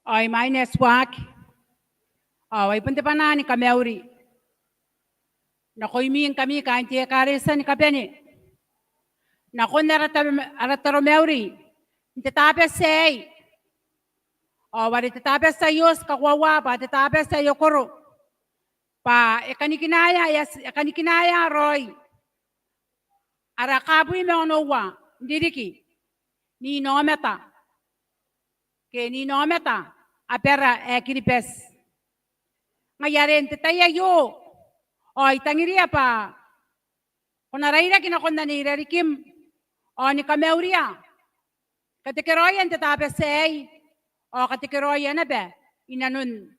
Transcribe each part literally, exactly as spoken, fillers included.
Ao imwain ae ti waaki, ao ai bon te bwanaa ni kamauri nakoimi ngkami kaain te ekaretia ni kabane, nakon ara ta-, ara taromauri n te Tabati aei. Ao are te Tabati aio ti kakoaua bwa te Tabati ae okoro, bwa e kanikinaea, e kanikinaea raoi ara kaabwi ma onoua n ririki n inaomata, ke n inaomata abara ae Kiribati. Ngaia are n te tai aio ao I tangiria bwa ko na rairaki nakon Nei Rarikim ao ni kamauria katekeraoia n te Tabati aei, ao katekeraoia naba inanon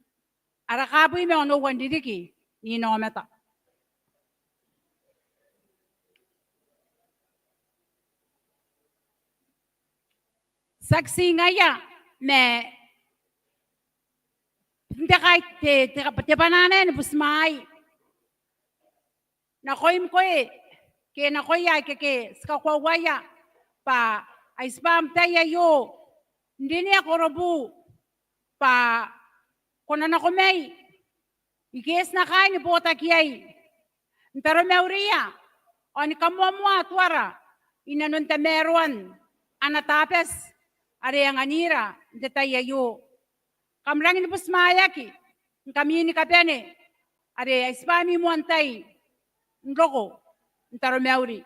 ara kaabwi ma onoua n ririki n inaomata. Tiaki ti ngaia, ma n te kai te, te, te bwanaa ni butimwaai nakoim ngkoe, ke nakoia aike ti kakoauaia, bwa ai tibwa am tai aio n rinea korobu, bwa ko na nako mai ike ti na kaai ni botaki iai, n taromauria ao ni kamoamoa Atuara inanon tamaroan ana Tabati are e anganira n te tai aio. Kam rangi ni butimwaeaki ngkami ni kabane are ai tibwa ami moan tai n roko n taromauri.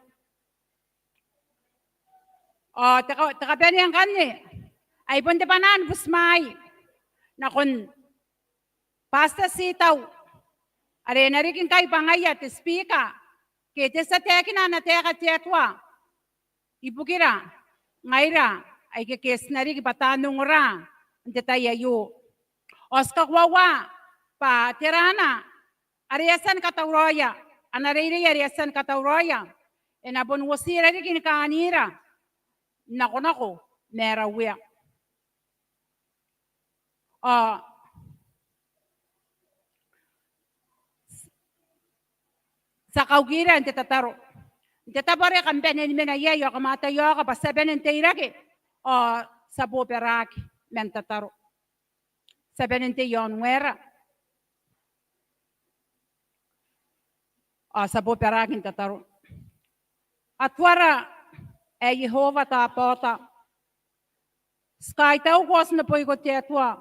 Ao te ka-, te kabanea ngkanne, ai bon te bwanaa ni butimwaai nakon Pastor Titau, are e na riki ngkai bwa ngaia te Speaker, ke te tia taekina ana taeka te Atua ibukira ngaira aike ti na riki bwa taan ongora n te tai aio. Ao ti kakoaua bwa te raana are e a tia ni katauraoia, ana reirei are e a tia ni katauraoia, e na bon uotira riki ni kaanira n nakonako ma ara Uea. Ao ti a kaukira n te tataro. N te tabo are kam bane ni mena iai ao kam ataia bwa ti a bane n teirake, ao ti a bobaraki man tataro. Ti a bane n tei i aon waera ao ti a bobaraki n tataro. Atuara ae Iehova Tabaota, ti kaitauko ao ti neboiko te Atua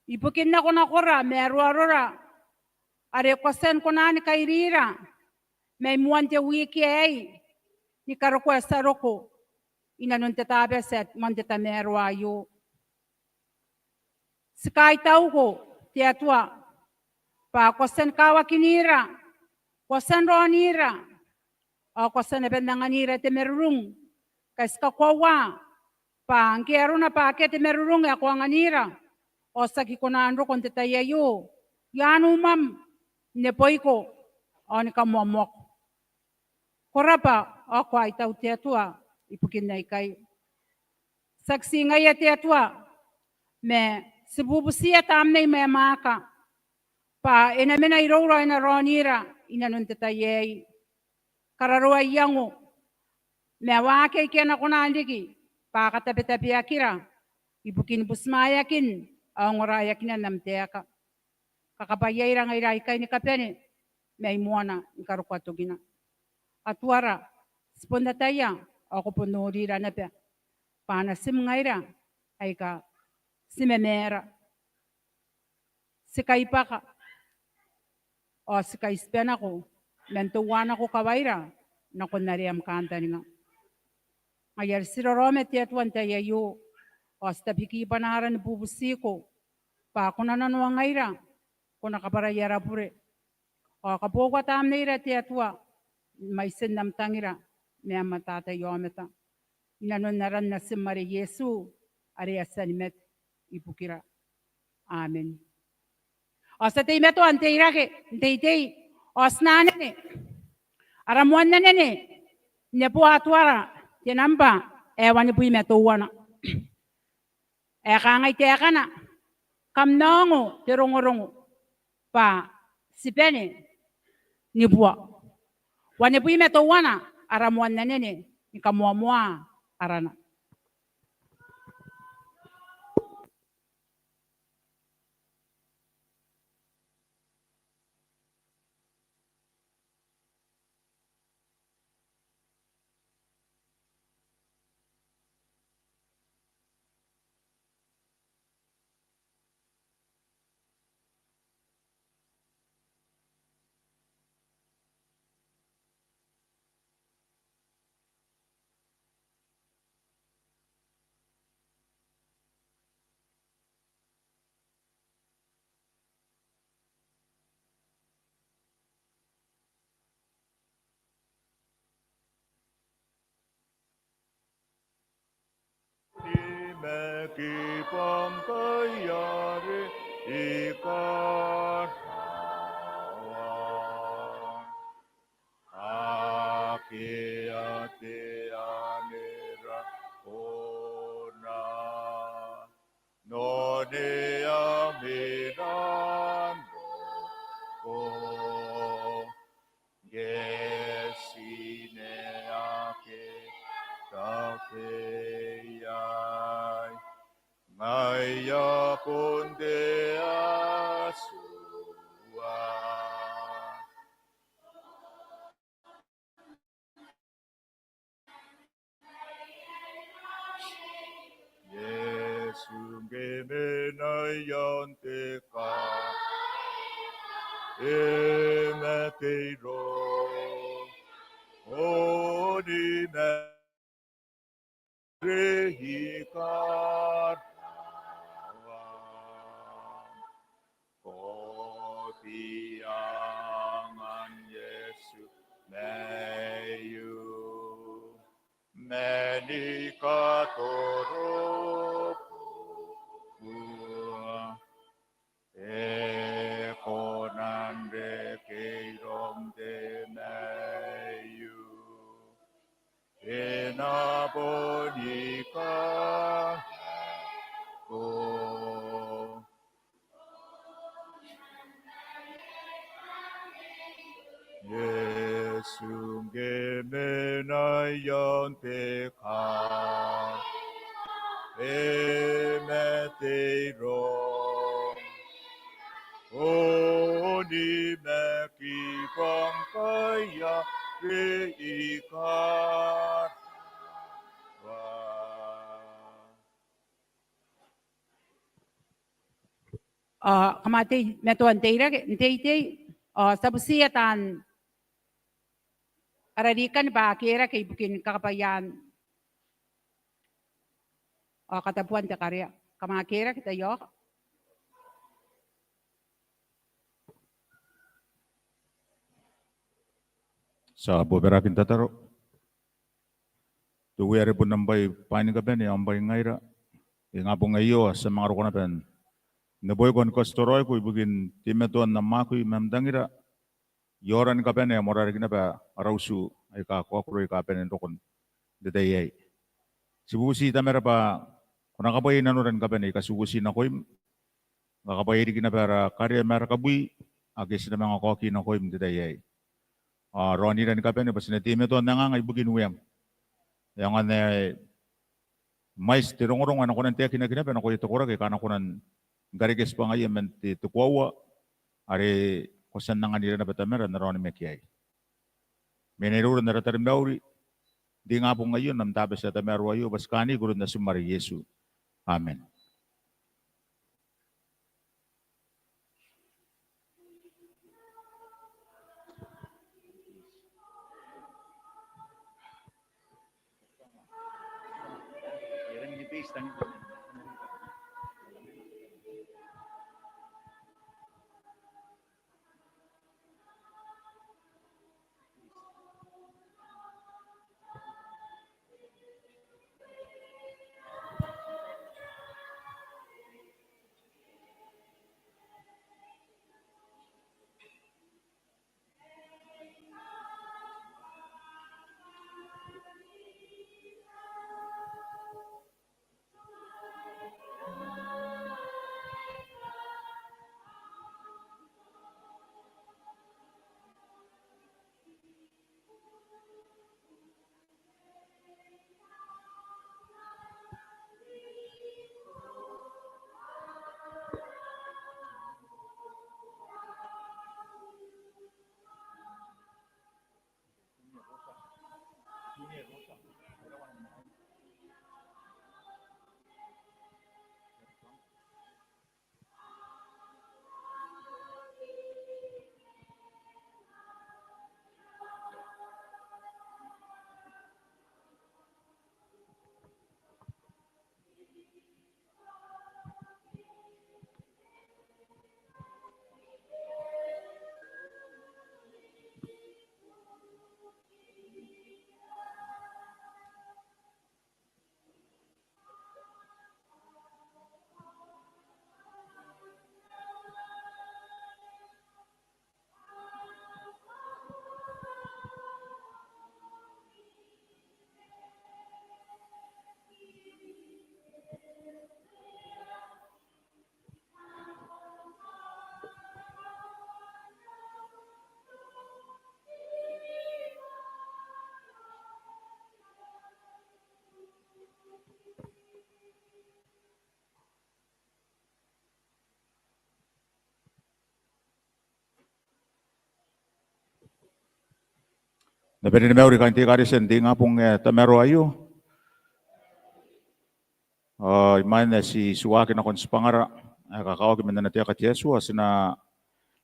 ibukin nakonakora ma aroarora are ko a tia ni kona ni kairira mai moan te wiki aei ni karokoa ae ti a roko inanon te Tabati ae moan te tamaroa aio. Ti kaitauko te Atua bwa ko a tia ni kawakinira, ko a tia n raonira, ao ko a tia naba n anganira te marurung. Ngkai ti kakoaua bwa ngke arona bwa akea te marurung ae ko anganira, ao ti aki kona n roko n te tai aio i aon umwam, neboiko ao ni kamoamoako. Ko rabwa ao kaitau te Atua ibukin aikai. Tiaki ti ngaia te Atua, ma ti bubutiia Tamnei Maemwaaka bwa e na mena iroura ao e na raonira inanon te tai aei. Kararoa iango ma waaki aike a na kona n riki bwa katabetabeakira ibukin butimwaeakin ao ongoraeakinan am taeka. Kakabwaiaira ngaira aikai ni kabane mai moana ni karokoa tokina. Atuara, ti bon ataia ao ko bon norira naba bwa natim ngaira aika ti mamaara, ti kaibwaka ao ti kaitiba nako man teuanako kawaira nakon are am kantaninga. Ngaia are ti raraoma te Atua n te tai aio ao ti tabeki bwanaara ni bubutiko bwa ko na nanoangaira, ko na kabwarai ara bure ao kaboua Tamneira te Atua mwaitin am tangira ma am atatai aomata. Inanon aran natim are Iesu are e a tia ni mate ibukira. Amen. Ao ti a teimatoa n teirake, n teitei, ao ti na anene ara moan anene neboa Atuara, te nambwa ae wanibwi ma teuana. Ae kangai taekana: Kam na ongo te rongorongo bwa ti bane ni bua. Wanibwi ma teuana ara moan anene ni kamoamoa arana. Kibong kaiari i karawa. Akea te anera kona. None a mena noko. Ngke ti na aki takeiai, ngaia bon te Atua. Iesu ngke e mena i aon te kai, e mate iroum, ao ni mate i karawa. Ko bia angan Iesu maiu, ma ni katorobubua. E kona n reke iroum te maiu, e na boni kanakoa. Iesu ngke e mena i aon te kai, e mate iroum, ao ni mate i kibong kaiari i karawa. Ao kam a teimatoa n teirake, n teitei, ao ti a butiia taan ara rikani bwa a kerake ibukin kakabwaiaan ao katabuan te karea. Kam a kerake, taiaoka. Ti a bobaraki n tataro. Te Uea are bon am bwai bwaai ni kabane ao am bwai ngaira, ingabong aio ao ti a manga roko naba n neboiko ni kaotioti raoiko ibukin teimatoan am akoi ma am tangira i aora ni kabane ae moarara riki naba ara utu aika a kaokoro aika a bane n roko n te tai aei. Ti bubuti Tamara bwa ko na kakabwaia nanora ni kabane aika ti uoti nakoim, kakabwaia riki naba ara karea ma ara kabwi ake ti na manga kaoki nakoim n te tai aei. Ao raonira ni kabane bwa ti na teimatoa n anganga ibukin Ueam. E aonga n mwaiti te rongorongo ae na kona n taekinaki naba nakoia te koraki aika a na kona ni karekea tibwangaia man te, te koaua are ko tia n anganira naba Tamara n ara onimaki aei. Mena iroura n ara taromauri n te ingabong aio n am Tabati ae tamaroa aio, bwa ti kaaniko iroun Natim are Iesu. Amen. Kam na bane ni mauri kaain te ekaretia n te ingabong ae tamaroa aio. Ao imwain ae ti tuaki nakon tibwangara ae kakawaki man ana taeka te Atua, ti na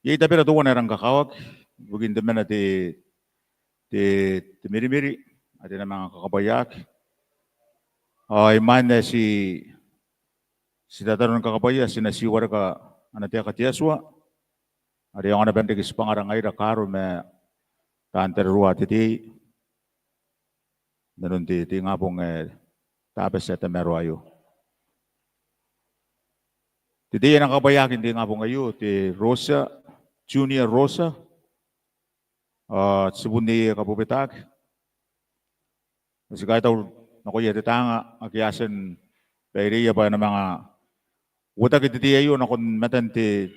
iai tabera teuana ae rang kakawaki ibukin temanna te, te, te mirimiri are e na manga kakabwaiaki. Ao imwain ae ti, ti tataro ni kakabwaia, ti na tii wareka ana taeka te Atua are e aonga naba n reke tibwangara ngaira kaaro ma taan tararua te tei inanon te, te ingabong ae Tabati ae tamaroa aio. Te tei ae na kakabwaiaki n te ingabong aio te Rotia, Junior Rotia. Ao tibun neiei ae kabobetaki, ao ti kaitau nakoia te taanga ake a tia ni baireia bwa e na manga uotaki te tei aio nakon matan te,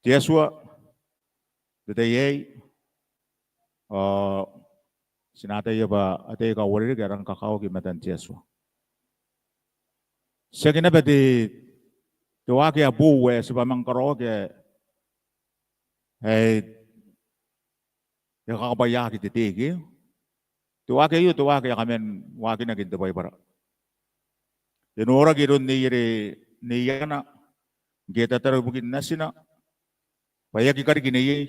te Atua n te tai aei. Ao ti na ataia bwa ataei aika uarereke a rang kakawaki i matan te Atua. Tiaki naba te, te waaki ae boou ae tibwa manga karaoaki ae, ae e kakabwaiaaki te tei, ke? Te waaki aio te waaki ae kaman waakinaki n te Baibara. E noraki iroun neiere, neiana ngke e tataro ibukin natina bwa e aki kariki neiei,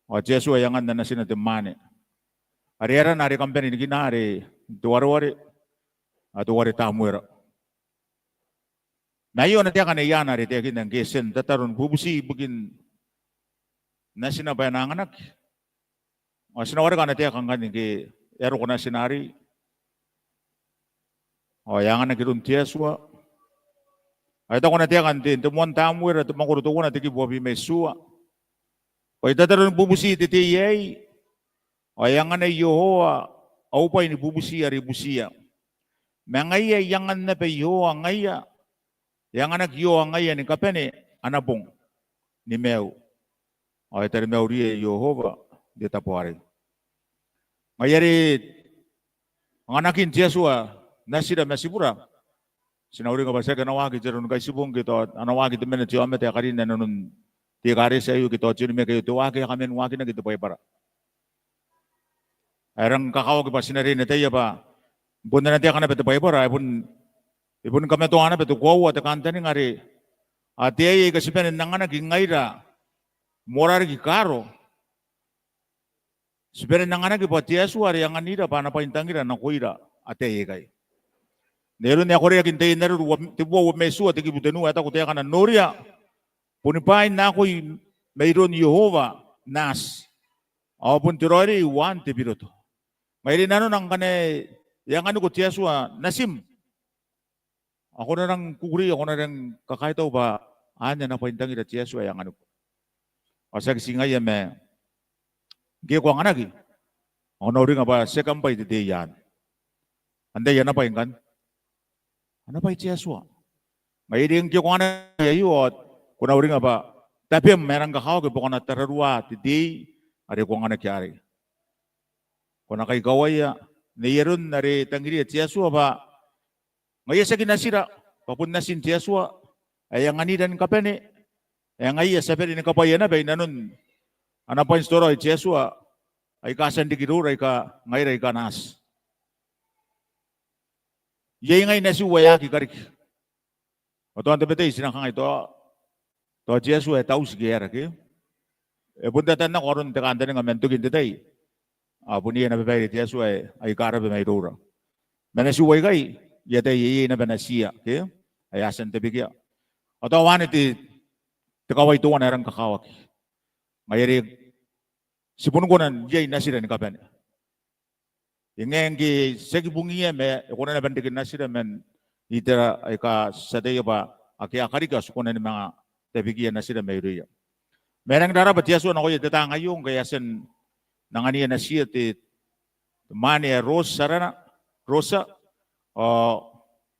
ao te Atua e anganna natina te mwaane are arana are kam bane n nikina are te wareware, ao te ware Tamuera. Ma aio ana taeka neiana are e taekinna ngke e tia n tataro ni bubuti ibukin natina bwa e na anganaki. Ao ti na wareka ana taeka ngkanne ngke e a roko natina arei ao e anganaki iroun te Atua. Ao e taku ana taeka n te, n te moan Tamuera, te mwakoro teuana, te kibu uabwi ma itiua. Ao e tataro ni bubuti te tei aei, ao e anganai Iehova au bwai ni bubuti are I butiia. Ma ngaia I angan naba Iehova ngaia, e anganaki Iehova ngaia ni kabane ana bong ni maiu. Ao e tarimauria Iehova n te tabo arei. Ngaia are anganakin te Atua natira ma tibura, ti na uringa bwa tiaki ana waaki te aro ni kaitibo ngke tao ana waaki temanna te aomata ae karinna inanon te ekaretia aio ke tao te onimaki aio, te waaki ae kaman waakinaki n te Baibara. Ae rang kakawaki bwa ti na riai n ataia bwa bon ana taeka naba te Baibara ae bon, e boni kamatoa naba te koaua, te kantaninga are ataei aika ti bane n anganaki ngaira moarara riki kaaro, ti bane n anganaki bwa te Atua are anganira bwa ana bwaintangira nakoira ataei aikai. N aron ae koreaki n Taian Areru tebubua uabwi ma itiua, te kibu tenua, e taku taekana: Noria, boni bwaai n akoi mairoun Iehova naati, ao bon te raoiroi uaan te biroto. Ngaia are nanona ngkana e anganiko te Atua natim, ao ko na rang kukurei, ao ko na rang kakaitau bwa anne ana bwaintangira te Atua ae anganiko. Ao tiaki ti ngaia ma ngke ko anganaki ao ko na uringa bwa tiaki am bwai te tei anne. Antai ana bwai ngkanne? Ana bwai te Atua. Ngaia are ngke ko anganaki aio ao ko na uringa bwa tabem ae rang kakawaki bwa ko na tararua te tei are ko anganaki arei. Ko na kaikawaia n ai aron are tangiria te Atua bwa ngaia tiaki natira, bwa bon natin te Atua ae anganira ni kabane, ae ngaia ti a bane ni kabwaia naba inanon ana bwaintitoraoi te Atua aika a tia n riki iroura aika ngaira aika naati. Iai ngai natiu ae aki kariki. Ao tao n tabetai ti na kangai tao, tao te Atua ae tauti ke e aera ke? E bon tatan nako aron te kantaninga man tokin te tai. Ao bon iai ana babaire te Atua ae, aika raba mairoura. Ma natiu aikai, I ataia iai naba natiia ke ae a tia n tabekia. Ao tao anne te, te kawai teuana ae rang kakawaki. Ngaia are ti bon kona n riai natira ni kabane. E ngae ngke ti aki bungiia ma e kona naba n reke natira man itera aika ti ataia bwa ake a kariki ao ti kona ni manga tabekia natira mairouia. Ma e rangi n rarabwa te Atua nakoia te taanga aio ngkai a tia n angania natiia te, te mwaane ae Rotia arana, Rotia, ao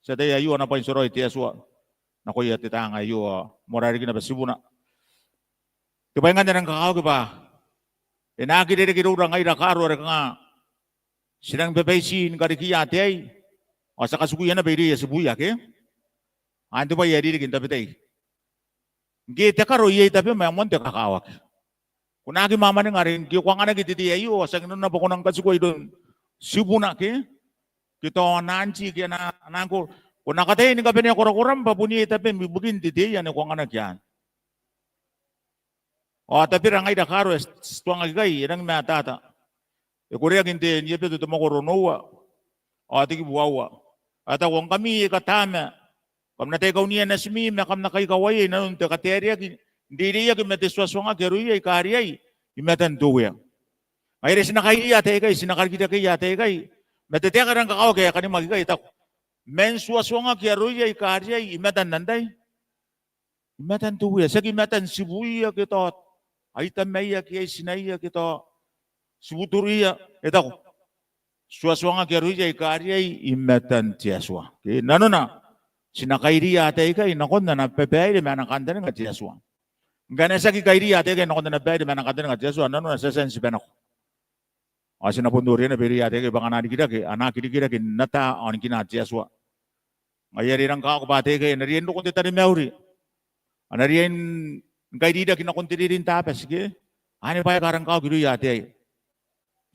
Ti ataia aio ana bwaintaraoi te Atua nakoia te taanga aio, ao moarara riki naba tibuna. Te bwai ngkanne ae rang kakawaki bwa e na aki rereke iroura ngaira kaaro are kanga ti rangi ni babaiti ni karikiia ataei, ao ti a katikuia naba irouia tibuia ke. Ao n te bwai ae riki n tabetai, ngke te karo iai tabem ae moan te kakawaki, ko na aki mwamwaninga are ngke ko anganaki te tei aio, ao tiaki nanona bwa ko nang katikua iroun tibuna ke, ke tao ana anti ke ana, ana uncle, ko na kataia ni kabanea korakoram bwa bon iai tabem ibukin te tei anne ko anganaki anne. Ao tabera ngaira kaaro ae ti tuangaki ikai, e rangi ni matata. E koreaki n te, n Ebeto te mwakoro onoua ao te kibu aua. Ao e taku, ngkami aika taama, kam na tai kaunia natimi ma kam na kaikawaiai i nanon te kataereaki n reireiaki ma te tuatuangaki aroia aika riai i matan te Uea. Ngaira ti na kairiia ataei aikai, ti na karikirakeia ataei aikai. Ma te taeka ae rang kakawaki ae kanimwaki ikai, e taku, man tuatuangaki aroia aika riai i matan antai? I matan te Uea, tiaki i matan tibuia ke tao ai tamaia ke ai tinaia ke tao tibuturuia, e taku, tuatuangaki aroia aika riai i matan te Atua. Ke nanona ti na kairiia ataei aikai nakon ana babaire ma ana kantaninga te Atua. Ngkana ti aki kairiia ataei aikai nakon ana babaire ma ana kantaninga te Atua, nanona ti a tia n tibanako. Ao ti na bon noria naba irouia ataei aikai bwa ngkana a rikirake, a na aki rikirake n ata ao ni kinaa te Atua. Ngaia are e rang kakawaki bwa ataei aikai a na riai n roko n te taromauri, a na riai ni kairiraki nakon te reirei n Tabati ke. Anne bwaai aika rang kakawaki irouia ataei.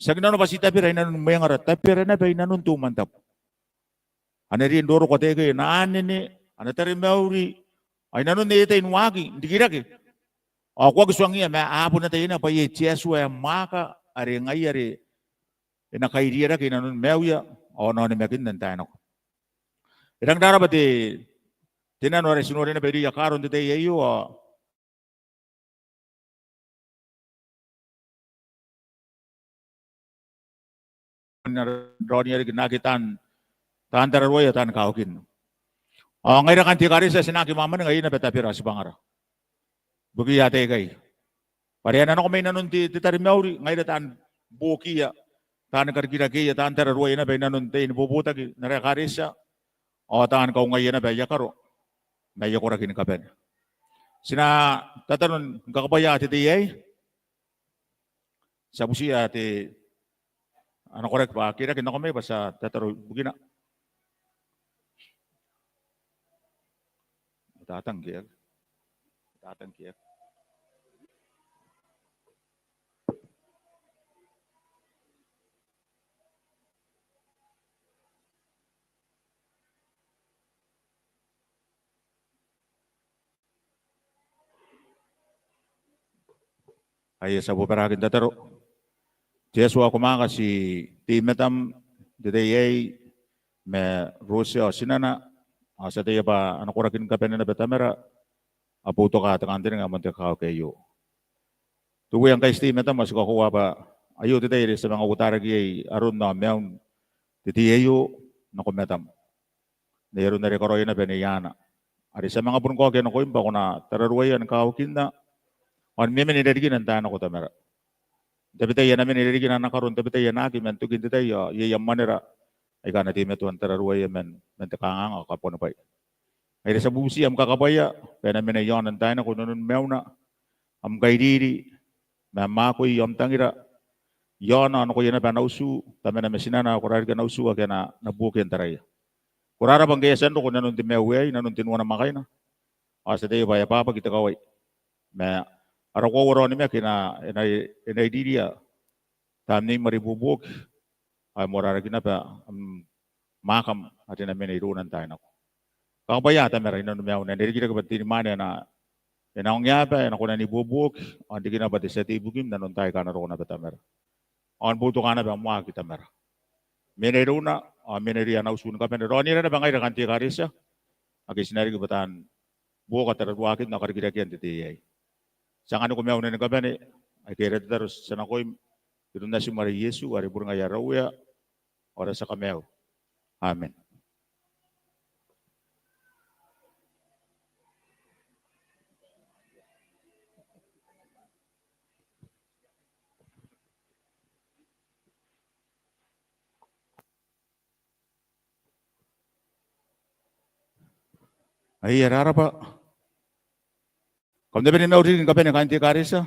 Tiaki nanona bwa ti tabera i nanon mwengara, tabera naba i nanon te umwantabu. A na riai n roroko ataei aikai, a na anene, a na taromauri, ao i nanon aia tai n waaki n rikirake, ao ko aki tuangiia ma a bon ataia naba bwa iai te Atua ae mwaaka are ngaia are e na kairiia rake i nanon maiuia ao n aon namakinna n taai nako. E rangi n rabwa te, te nano are ti noria naba irouia kaaro n te tai aio, ao n na raoniia riki n aki taan, taan tararuaia ao taan kawakin. Ao ngaira kaain te ekaretia ti na aki mwamwaninga iai naba tabera ao tibwangara ibukiia ataei aikai. Bwa are a na nako mai nanon te, te taromauri, ngaira taan buokiia, taan karikirakeia, taan tararuaia naba i nanon taian bobotaki n ara ekaretia ao taan kaungaia naba aia karo ma aia koraki ni kabane. Ti na tataro ni kakabwaia te tei aei. Ti a butiia te, ana koraki bwa ke e rake n nako mai bwa ti a tataro ibukina. Tatang ke, tatang ke. Aia, ti a bobaraki n tataro. Te Atua, ko mwaaka ti tei i matam n te tai aei ma Rosia ao tinana, ao ti ataia bwa ana koraki ni kabane naba Tamara a boutoka te kantaninga ae moan te kakawaki aio. Te Uea, ngkai ti tei i matam ao ti kakoaua bwa aio te tai are ti a manga uotaraki iai aron ao maiun te tei aio nako matam. N ai aron are e karaoia naba Nei Ana, are ti a manga boni kaokia nakoim bwa ko na tararuaia ni kawakinna ao ni memena i rarikina n taai nako, Tamara. N tabetai a na mena i rarikina ana karo, n tabetai a na aki, man tokin te tai ao iai am mwanera aika a na teimatoa n tararuaia man, man te kanganga ao kabuanibwai. Ngaira ti a bubuti am kakabwaia bwa e na mena i aona n taai nako i nanoni maiuna, am kairiri ma am akoi i aomtangira, i aona ao nakoia naba ana utu, tamana ma tinana, ao ko rariki ana utu ake a na buokia n taraia. Ko rarabwa ngke e a tia n roko i nanon te maiu aei, i nanon tenua namwakaina. Ao ti ataia bwa e abwabwaki te kawai ma ara koaua raonimaki e na, e na, e na iriria tamneim are ibuobuoki, ao e moararaki naba am mwaakam are e na mena irouna n taai nako. Kakabwaia Tamara i nanoni maiuna, e na rikirake bwa te teinimwaane e na, e na ongeaba, e na kona n ibuobuoki, ao n riki naba bwa te tia tei ibukim n nanon taai aika a na roko naba, Tamara. Ao ni boutoka naba am waaki, Tamara. Mena irouna ao mena irouia ana utu ni kabane. Raonira naba ngaira kaain te ekaretia ake ti na riki bwa taan buoka tararuakin ao karikirakean te tei aei. Ti anganiko maiuna ni kabane aikai, ara tataro ti a nakoim iroun Natim are Iesu, are bure ngaia ara Uea ao ara tia Kamaiu. Amen. Ai e rarabwa. Kam na bane ni mauri ni kabane kaain te ekaretia.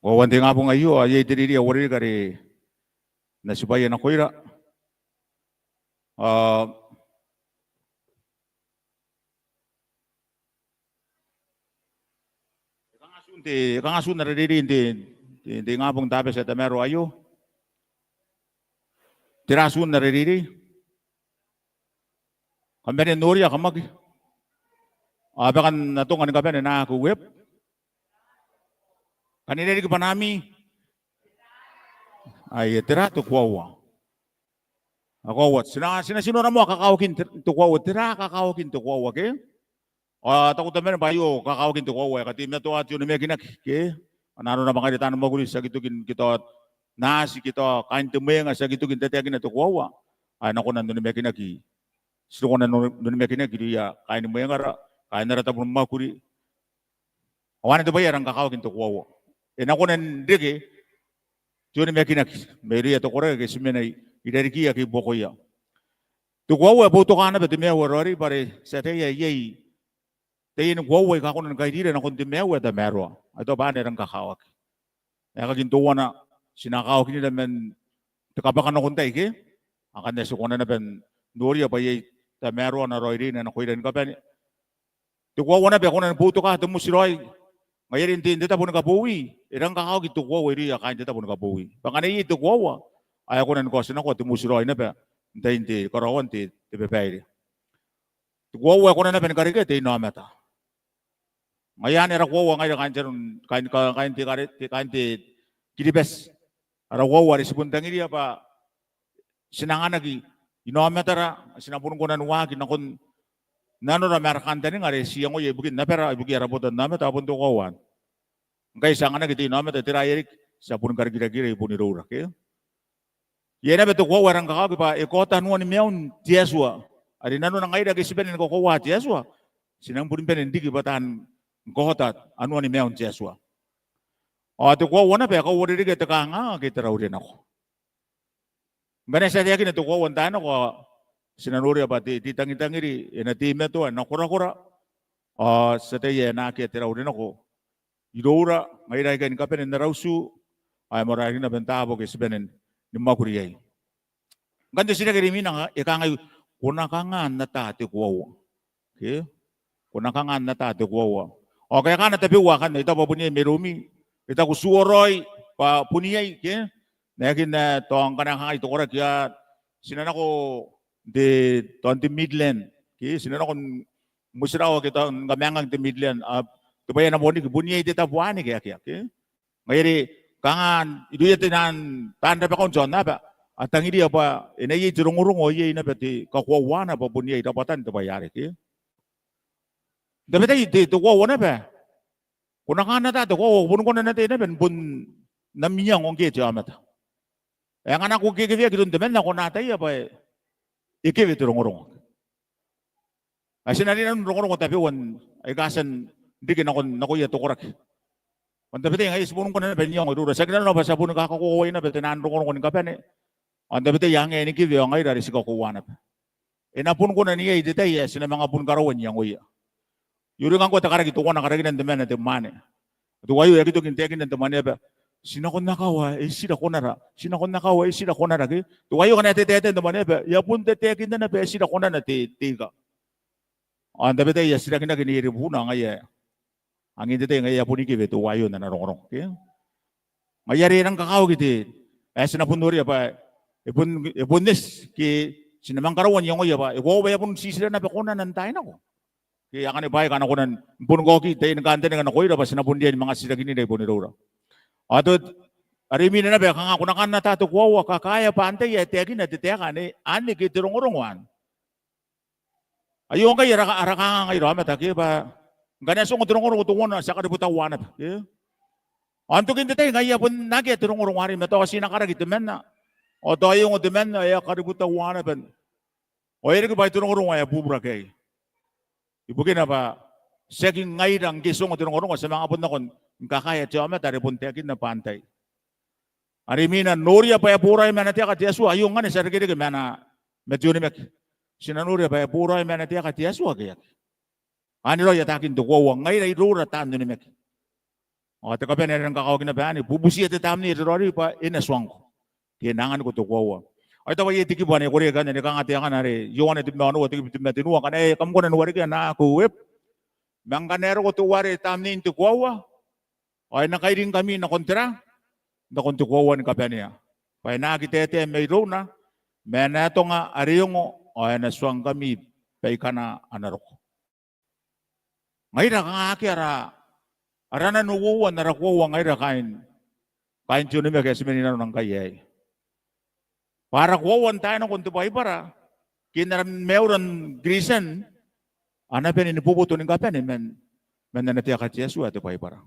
Ao n te ingabong aio ao iai te reirei ae uarereke are N na tibwaia nakoira. Ao e kanga atun te, e kanga atun ara reirei n te, te, te ingabong n Tabati ae tamaroa aio? Tera atun ara reirei? Kam bane n noria, kam aki? Ao bwa kam na atonga ni kabane n aki web. Kam na riki bwa n ami? Ai e, tera te koaua? A koaua. Ti na, ti na, ti na nora moa kakawakin te, te koaua. Tera kakawakin te koaua, ke? Ao taku temanna bwa aio kakawakin te koaua ae kateimatoa te onimakinaki, ke? Ao nanona bwa ngaira taan mwakuri ti aki toki n, ke tao naati, ke tao kaain te mwenga ti aki toki n tataekina te koaua. Ao e na kona n onimakinaki. Ti na kona n onimakinaki irouia kaain mwengara, kaain ara tabo ni mwakuri. Ao anne te bwai ae rang kakawaki n te koaua. E na kona n reke te onimakinaki mairouia te koraki ake ti mena i, i rarikiia ake i buakoia. Te koaua e boutoka naba te maiu ae raoiroi bwa are ti ataia ae iai taiani koaua aika a kona ni kairira nakon te maiu ae tamaroa. Ao tao bwa anne e rang kakawaki. Aekakin teuana ti na kawakinira man te kabwakanako n tai, ke? Ao ngkana ti kona naba n noria bwa iai tamaroana raoiroina nakoira ni kabane. Te koaua naba e kona ni boutoka te motiraoi. Ngaia are n te, n te tabo ni kabowi, e rang kakawaki te koaua irouia kaain te tabo ni kabowi. Bwa ngkana iai te koaua, ao e kona ni kaotinakoa te motiraoi naba n tain te karaoan te, te babaire. Te koaua e kona naba ni karekea te inaomata. Ngaia anne ara koaua ngaira kaain te, kaain, kaain te, kaain te Kiribati. Ara koaua are ti bon tangiria bwa ti na anganaki inaomatara, ti na boni kona ni waaki nakon nanora ma ara kantaninga are ti iangoia ibukin abara, ibukia ara botanaomata, ao bon te koaua anne. Ngkai ti anganaki te inaomata, tera ae riki? Ti a boni karikirakira i bon iroura, ke? Iai naba te koaua ae rang kakawaki bwa e kaota anua ni maiun te Atua. Are nanona ngaira ake ti bane ni kakoaua te Atua, ti nang boni bane n riki bwa taan kaota anua ni maiun te Atua. Ao te koaua naba e kauarerekea te kanganga ke te raurenako. Ngkana ti a taekina te koaua n taai nako ao ti na noria bwa te, te tangitangiri e na teimatoa, e na korakora. Ao ti ataia ae e na akea te raurenako iroura, ngaira aikai ni kabane n ara utu, ao e moarara riki naba n taabo ake ti bane ni mwakuri iai. Ngkanne te titiraki are imwina e kangai, ko na kanga n ata te koaua? Ke? Ko na kanga n ata te koaua? Ao kaekana tabeua akanne, I taku bwa bon iai mairoumi, e taku tuoraoi bwa bon iai, ke? N aekan ae tao ngkana e kangai te koraki, a, ti na nako n te, tao n te Midland, ke? Ti na nako n motirawa ke tao ni kamangang n te Midland, a, te bwai ae na bon riki, bon iai te tabo anne ke akea, ke? Ngaia are kanga irouia te nang taan rabakau n te aonnaba a tangiria bwa e na iai te rongorongo, iai naba te kakoauana bwa bon iai rabwatan te bwai arei, ke? N tabetai te, te koaua naba, ko na kanga n ata te koaua? Ko boni kona n ataia naba ni bon am iango ngke te aomata. E, ngkana ko kekeweaki iroun temanna ko na ataia bwa e kewe te rongorongo. Ao ti na rinanoni rongorongo tabeua aika a tia n riki nakon, nakoia te koraki. Ao n tabetai ngaia ti boni kona naba n iango iroura. Tiaki nanona bwa ti a boni kakakoauai naba te nang rongorongo ni kabane. Ao n tabetai a ngae ni kewe ao ngaira are ti kakoaua naba. E na boni kona n iai te tai ae ti na manga boni karaua n iangoia. I uringa ngkoa te karaki teuana karakinan temanna te mwaane. Teuaio e aki toki n taekinna te mwaneaba, ti nako n akawa, e tira konara. Ti nako n akawa, e tira konara, ke? Teuaio ngkana e tataetae te mwaneaba, e a bon tataekinna naba, e tira konana te, te ika. Ao n tabetai a tirakinaki neierei bubuna, ao ngaia, angin te tai ngaia e a boni kewe teuaio n ana rongorongo, ke? Ngaia are e rang kakawaki te, ae ti na bon noria bwa e bon, e bon eti ke ti na manga karaua n iangoia bwa e koaua bwa e a bon titira naba konana n taai nako. Ke anganai bwaai aika a na kona ni boni kaoki taian kantaninga nakoira bwa ti na bon riai ni manga titirakinira i bon iroura. Ao te, are imwina naba e kanga, ko na kanga n ata te koaua? Kakaea bwa antai ae taekina te taeka anne, anne ke te rongorongo anne. Aio ngkai ara, ara kanganga ngaira aomata, ke, bwa ngkana ti ongo te rongorongo teuana ti a kaributauaa naba, ke? Ao n tokin te tai ngaia bon akea te rongorongo arei, ma tao ti na karaki temanna, ao tao e ongo temanna, e a kaributauaa naba. Ao e riki bwa ai te rongorongo ae bubura ke aei. Ibukina bwa tiaki ngaira ngke ti ongo te rongorongo ti a manga bon nako ni kakaea te aomata are bon taekinna bwa antai. Are imwina noria bwa e boraoi ma ana taeka te Atua, aio ngkanne ti a rekereke ma ana, ma te onimaki. Ti na noria bwa e boraoi ma ana taeka te Atua ke e aki. Anne raoi ataakin te koaua, ngaira iroura taan onimaki. Ao te kabane are e rang kakawaki naba anne, bubutiia te Tamnei are Raoiroi bwa e na tuangko. Ke e na anganiko te koaua. Ao I taku bwa iai te kibu anne e koreaki anne, are kanga te angana are Ioane tebwi ma onoua te kibu tebwi ma tenua, ngkana e, kam kona ni warekia n akoaki web. Ma ngkana e roko teuare tamnein te koaua, ao e na kairingkami nakon tera? Nakon te koaua ni kabanea. Bwa e na aki taetae mairouna, ma e na atonga are e ongo, ao e na tuangkami baikana a na roko. Ngaira kanga akea ara, ara nano uoua n ara koaua ngaira kaain, kaain te onimaki ae ti mena i nanona ngkai aei. Bwa ara koaua n taai nako n te Baibara, ke n ara maiura n Kristian, a na bane ni boboto ni kabane man, man ana taeka te Atua ae te Baibara.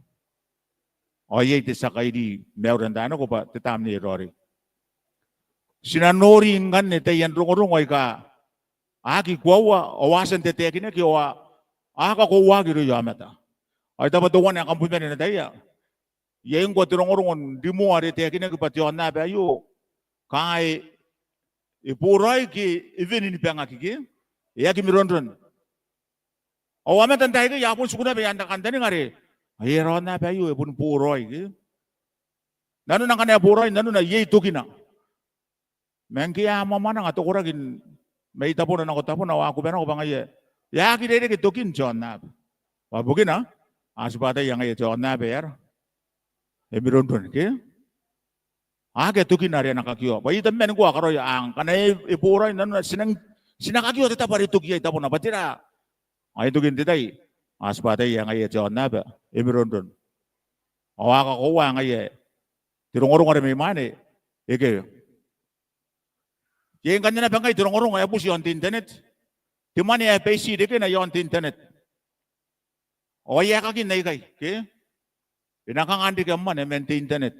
Ao iai te tia kairi maiura n taai nako bwa te Tamnei Raoiroi. Ti na nori ngkanne taian rongorongo aika a aki koaua, ao a tia n tataekinaki, ao a kakoauaki irouia aomata. Ao I taku bwa teuana ae kam bane n ataia, iai ngkoa te rongorongo n rimoa are e taekinaki bwa te aonnaba aio, kanga e, e boraoi ke e wene ni bangaki ke e aki mironron. Ao aomata n taai aikai a bon tiku naba i aan te kantaninga are, ai ara aonnaba aio e boni boraoi ke. Nanona ngkana e boraoi, nanona iai tokina. Ma ngke a mwamwananga te koraki mai tabona nako tabona, ao a kuba nako bwa ngaia e aki rereke tokin te aonnaba. Bwa bukina, a tibwa ataia ngaia te aonnaba e aera, e mironron ke. Akea tokina are a na kakioa. Bwa I taku man ngkoa karaoia, a, ngkana e, e boraoi, nanona ti nang, ti na kakioa te tabo are e toki iai tabona, bwa tera? Ao n tokin te tai a tibwa ataia ngaia te aonnaba e mironron. Ao a kakoaua ngaia te rongorongo are mai mwaane e kewe. Iai ngkanne naba ngkai te rongorongo ae buti i aon te internet. Te mwane ae baiti rekena i aon te internet. Ao ai aekakin aikai ke e na kanga n reke am mwane man te internet?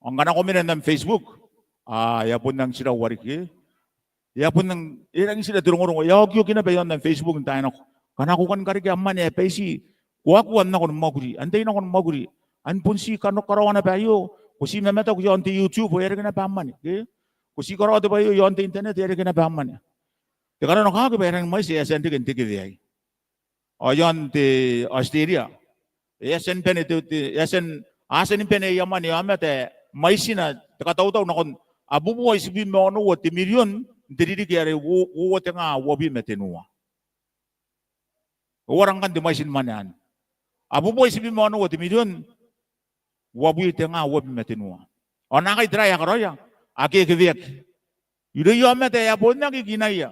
Ao ngkana ko mena n am Facebook, a, e a bon nang tirau arei ke. E a bon nang, e rangi n tira te rongorongo, e a okioki naba i aon am Facebook n taai nako. Ngkana ko kani karekea am mwane ae baiti, ko a kua n nako ni mwakuri, antai nako ni mwakuri? An bon ti kano karaoa naba aio, ko ti mamataku i aon te YouTube, e a reke naba am mwane ke. Ko ti karaoa te bwai aio i aon te internet, e a reke naba am mwane. Te kananokawaki bwa e rangi mwaiti ae a tia n reke n te kewe aei. Ao i aon te Australia e a tia ni bane te, te, e a tia n, a tia ni bane aia mwane aomata ae mwaitina te katautau nakon abubua itibwi ma onoua te mirion n te ririki are uo, uoua te nga uabwi ma tenua. E uara ngkanne te mwaitin mwane anne? Abubua itibwi ma onoua te mirion uabwi te nga uabwi ma tenua. Ao naakai tera ae a karaoia? A kekeweaki irouia aomata ae a bon aki kinaia.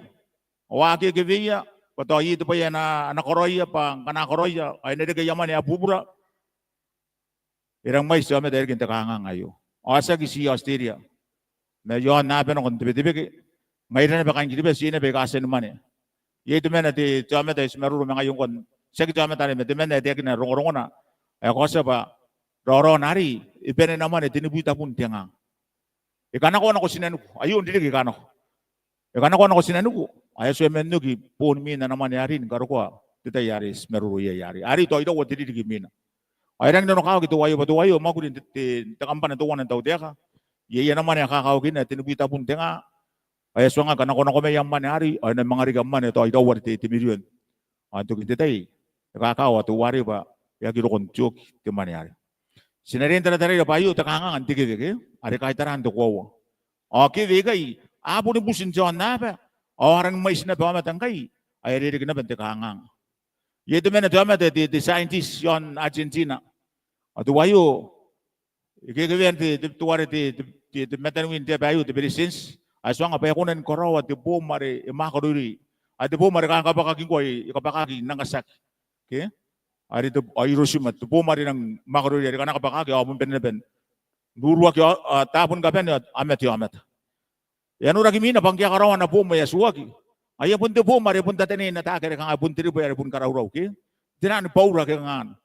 Ao a kekeweia bwa tao iai te bwai ae a na, a na karaoia, bwa ngkana a karaoia ao e na reke aia mwane ae bubura. E rangi mwaiti aomata ae riki n te kanganga aio. Ao tiaki ti Australia, ma i aon aba nako n te Betebeke, ngaira naba kaain Kiribati iai naba aika a tia ni mwane. Iai temanna te, te aomata ae ti maroro ma ngaia ngkoa, tiaki te aomata are ma temanna ae taekina rongorongona ae kaotia bwa raoraona arei e bane ana mwane tenibwi tabun te nga. E kanakoa nako tinaniku, aio n ririki e kanako. E kanakoa nako tinaniku ao e a tia man oki boon mwiin ana mwane arei ni karokoa te tai are ti maroro iai arei. Arei tao iraua te ririki mwiina. Ao e rangi n nanokawaki teuaio bwa teuaio mwakuri n te, te, te kambana teuana n tautaeka. Iai ana mwane ae kakawakina tenibwi tabun te nga. Ao e a tuangaki kanakonakomai am mwane arei ao e na manga reke am mwane tao iraua te, te mirion. Ao n tokin te tai e kakawa teuarei bwa e aki roko n te oki te mwane arei. Ti na riai n tarataraira bwa aio te kanganga n te kewe ke are kaitaran te koaua. Ao kewe aikai a boni buti n te aonnaba ao a rangi mwaiti naba aomata ngkai ae a rereke naba n te kanganga. Iai temanna te aomata te, te scientist i aon Argentina. Ao teuaio e kekewean te, te, teuare te, te, te, te mataniwin te aba aio, te Beretitenti, ae tuanga bwa e kona ni karaoa te boom are e mwaaka roiroi. Ae te boom are kanga e kabwakaki ngkoa, e kabwakaki i Nagasaki ke. Are te, ao Hiroshima, te boom are e nang mwaaka roiroi are ngkana e kabwakaki ao a bon bane naba n ruruaki ao, ao taabo ni kabane ao a mate aomata. E a noraki mwiina bwa ngke a karaoa ana boom ae e a tuaki ao e a bon te boom are e bon tatanei n ataaki are kanga e bon te rebwe are boni karaurau ke. Tera ni baura ke kanga anne.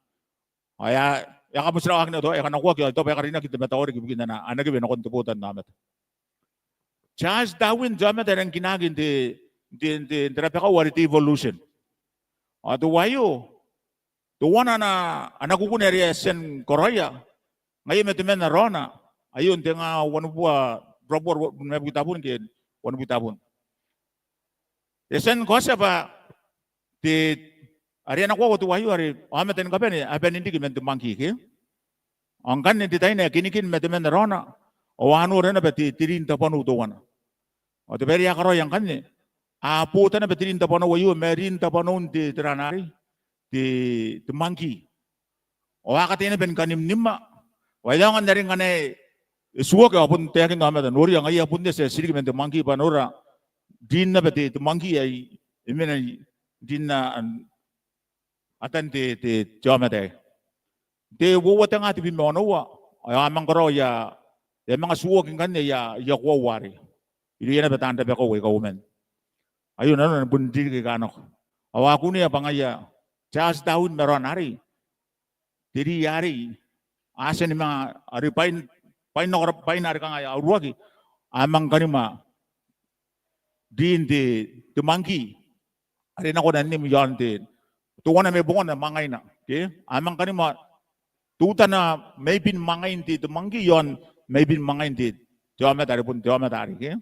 Ao e a, e a kamotirawaki naba tao e a kanakoaki ao tao bwa e a karinaki te mataoriki ibukin ana, ana kewe nakon te botannaomata. Charles Darwin te aomata ae rangi n kinaaki n te, n te, n te, n te rabakau are te evolution. Ao teuaio teuana ana, ana kukune are e a tia ni karaoia ngaia ma temanna raona aio n te nga wanibubua, ruabubua, ruabubua tabun ke wanibubua tabun. E tia ni kaotia bwa te, are e na koaua teuaio are aomata ni kabane a bane n riki man te monkey ke. Ao ngkanne n te tai ae kinikin ma temanna raona ao a nora naba te, te rin tabanou teuana. Ao te baere a karaoia ngkanne, a bota naba te rin tabanou aio ma rin tabanoun te, te ran arei, te, te monkey. Ao a kataia naba ni kanimnima. Ao e aonga n are ngkana e tuoaki ao bon taekin aomata, noria, ngaia bon te tia tiriki man te monkey, bwa nora rin naba te, te monkey ae e mena n rin n atan te, te, te aomata aei. Te uoua tenga tebwi ma onoua, ao a manga karaoa, e a manga tuoaki ngkanne aia, aia koaua arei irouia naba taan rabakau aika uoman. Aio nanona ni bon ririki aika nako. Ao a kunea bwa ngaia Charles Darwin ma raona arei, te ri arei a tia ni manga, are bwain, bwain nako, bwain are kanga a uruaki, a manga kanima rin te, te monkey are nako nanoni iaon te, teuana mai bongana mwangaina ke. A manga kanima teutana maibin mwangain te, te monkey iaon maibin mwangain te, te aomata are bon te aomata arei ke.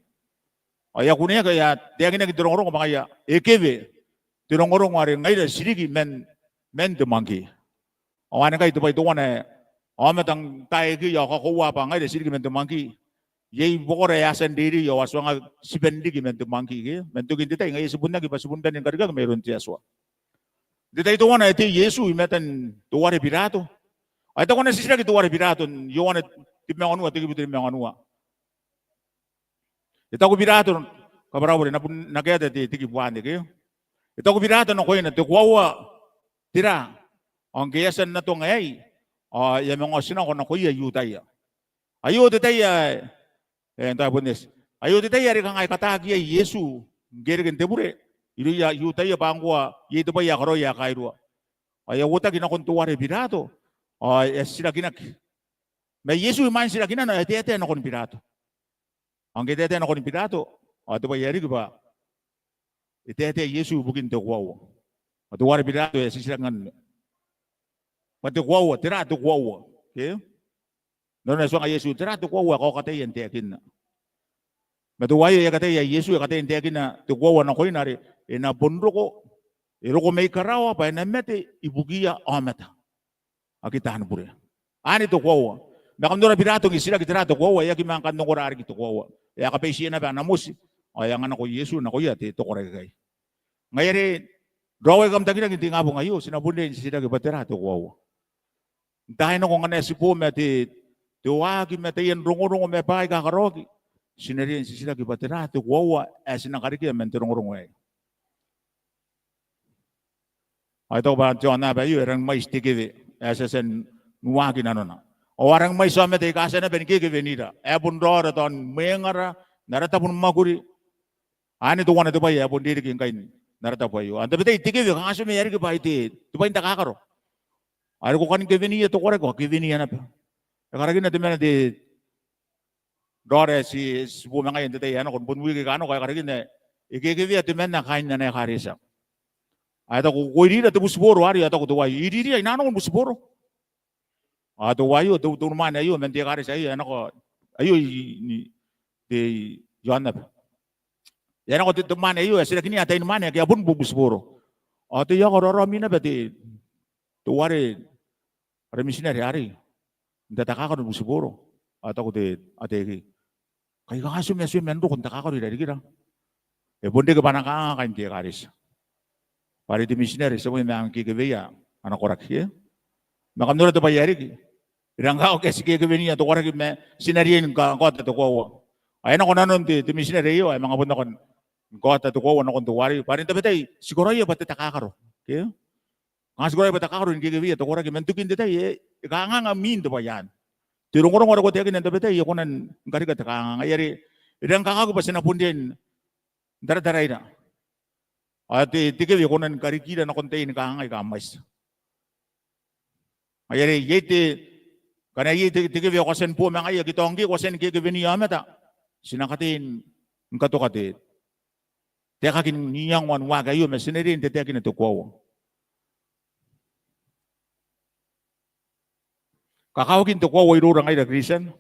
Ao e a kuneaki, e a taekinaki n te rongorongo bwa ngaia e kewe te rongorongo are ngaira tiriki man, man te monkey. Ao anne ngkai te bwai teuana ae aomata n taekinna ao kakoaua bwa ngaira tiriki man te monkey. Iai bokora ae a tia n reirei ao a tuangaki tiban riki man te monkey ke. Man tokin te tai ngaia ti bon aki bwa ti bon bane ni karikaki mairoun te Atua. N te tai teuana ae e tei Iesu i matan teuare Birato, ao e taku ana titiraki teuare Birato n Ioane tebwi ma wanua, te kibu tebwi ma wanua. E taku Birato, kabwara bure, N na bon, N na kaeta te, te kibu anne ke. E taku Birato nakoina, te koaua tera? Ao ngke e a tia n atonga aei ao e a manga otinako nakoia I-Iutaia. Aio te tai ae, e, n taai bon eti. Aio te tai are kanga e kataaki iai Iesu ngke e reke n te bure irouia I-Iutaia bwa ngkoa iai te bwai ae karaoia ae kairua. Ao e a uotaki nakon teuare Birato ao e a titirakinaki. Ma Iesu imwain titirakinana ao e taetae nakon Birato. Ao ngke e taetae nakon Birato ao te bwai ae riki bwa e taetae Iesu ibukin te koaua. Ao teuare Birato e a titiraki ngkanne, bwa te koaua, tera te koaua ke? Nanona e tuanga Iesu, tera te koaua ae ko kataia n taekinna? Ma teuaei e kataia Iesu, e kataia n taekinna te koaua nakoina are e na bon roko, e roko mai karawa bwa e na mate ibukiia aomata ake taani bure. Anne te koaua. Ma kam nora Birato ngke e titiraki tera te koaua, e aki manga kan ongora riki te koaua. E a kabaitiia naba ana moti ao e anganako Iesu nakoia te, te koraki aikai. Ngaia are raoi ae kam taekinaki n te ingabong aio, ti na bon riai n titiraki bwa tera te koaua. N taai nako ngkana ti bo ma te, te waaki ma taian rongorongo ma bwaai aika karaoaki, ti na riai n titiraki bwa tera te koaua ae ti na karekea man te rongorongo aei. Ao e taku bwa te aonnaba aio e rangi mwaiti te kewe ae ti a tia n waaki nanona. Ao a rangi mwaiti aomata aika a tia naba ni kekewenira ae bon raora tao ni mwengara n ara tabo ni mwakuri. Anne teuana te bwai ae bon rereke ngkai n ara tabo aio. Ao n tabetai te kewe kanga ti mena riki bwa ai te, te bwai n takakaro. Are ko kani keweniia te koraki ao keweniia naba. E karakina temanna te raora ae ti, ti bo ma ngaia n te tai ae nako, n bon wiki aika nako, e karakina e kekewea temanna kaain ana ekaretia. Ao e taku, ko irira te butiboro arei? Ao e taku teuaei, I iriria, I na nako n butiboro. Ao teuaio, te, te unimwaane aio man te ekaretia aio ae nako aio i, i, te, i aonnaba. E a nako te, te mwaane aio, e a titirakinna ataeinimwaane ake a bon bubutiboro. Ao teuaei, e a karaoa raomi naba te, teuare ara mitinare arei n tatakakaro ni butiboro. Ao e taku te ataeiki, kai kanga ti mena, ti mena n roko n takakaro irarikira? E bon reke bwa a na kanganga kaain te ekaretia. Bwa are te mitinare ti a bon manga kekeweia ana koraki, e? Ma kam nora te bwai ae riki. E rang kakawaki ae ti kekeweniia te koraki ma ti na riai ni ka, kaota te koaua. Ao e nako nanon te, te mitinare aio, ao e manga bon nako ni kaota te koaua nakon teuarei. Bwa are n tabetai ti karaoia bwa te takakaro, ke? Kanga ti karaoia bwa takakaro ni kekeweia te koraki, ma n tokin te tai e, e kanganga mwin te bwai anne. Te rongorongo are ko taekinna n tabetai e kona ni karika te kanganga. Ngaia are e rang kakawaki bwa ti na bon riai n tarataraira. Ao te, te kewe e kona ni karikira nakon taiani kanganga aika mwaiti. Ngaia are iai te, ngkana iai te, te kewe ae ko a tia ni bo ma ngaia, ke tao ngke ko a tia ni kekeweniia aomata, ti na kataia ni katoka te, te aekaki n iango ni waaki aio, ma ti na riai n tataekina te koaua. Kakawakin te koaua iroura ngaira Kristian.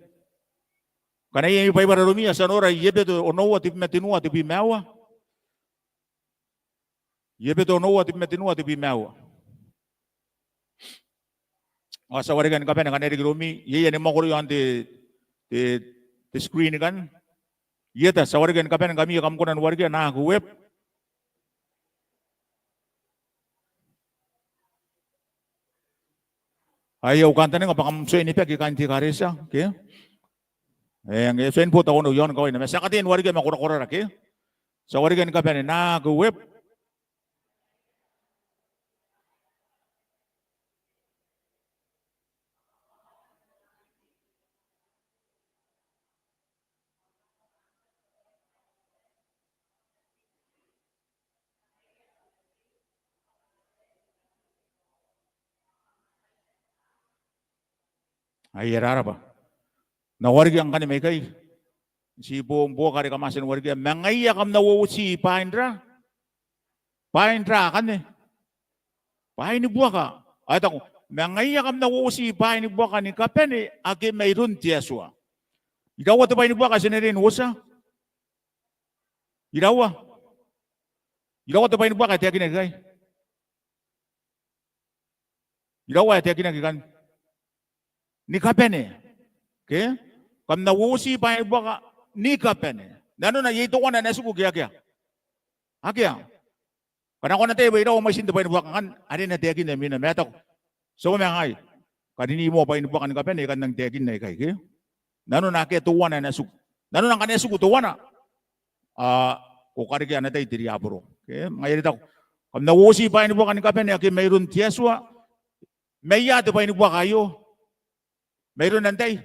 Ngkana iai ami Baibara iroumi ao ti a nora i Ebeto onoua, tebwi ma tenua, tebwi ma aua. Ebeto onoua, tebwi ma tenua, tebwi ma aua. Ao ti a warekia ni kabane ngkana e riki iroumi, iai ae e mwakuri iaon te, te, te screen ikanne. Ieta, ti a warekia ni kabane ngkami ae kam kona ni warekia n aki web. Ai au kantaninga bwa kam tuai ni baki kaain te ekaretia, ke? E, ngke e tuai ni bo tao onoua iaon kawaina ma ti a kataia ni warekia ma korakorara, ke? Ti a warekia ni kabane n aki web. Ai e rarabwa. N na warekia ngkanne mai ikai. Ti bon buoka are kam a tia ni warekia. Ma ngaia kam na uouti bwaai n ra, bwaai n ra akanne, bwaai ni buaka. Ao e taku, ma ngaia kam na uouti bwaai ni buaka ni kabane ake mairoun te Atua. Iraua te bwai ni buaka ae ti na riai n uotia? Iraua? Iraua te bwai ni buaka ae taekinaki ikai? Iraua ae taekinaki ikanne? Ni kabane. Ke? Kam na uouti bwaai ni buaka ni kabane. Nanona iai teuana ae na tiku ke akea? Akea. Ngkana ko na tae bwa iraua mwaitin te bwai ni buaka ngkanne are e na taekinna imwina, ma e taku, ti a uomangaia. Karini moa bwai ni buaka ni kabane ae I kan nang taekinna ikai, ke? Nanona akea teuana ae na tiku. Nanona ngkana e tiku teuana, ao ko karekea ana tai te riaboro. Ke? Ngaia are e taku, kam na uouti bwaai ni buaka ni kabane ake mairoun te Atua. Ma ia te bwai ni buaka aio? Mairoun antai?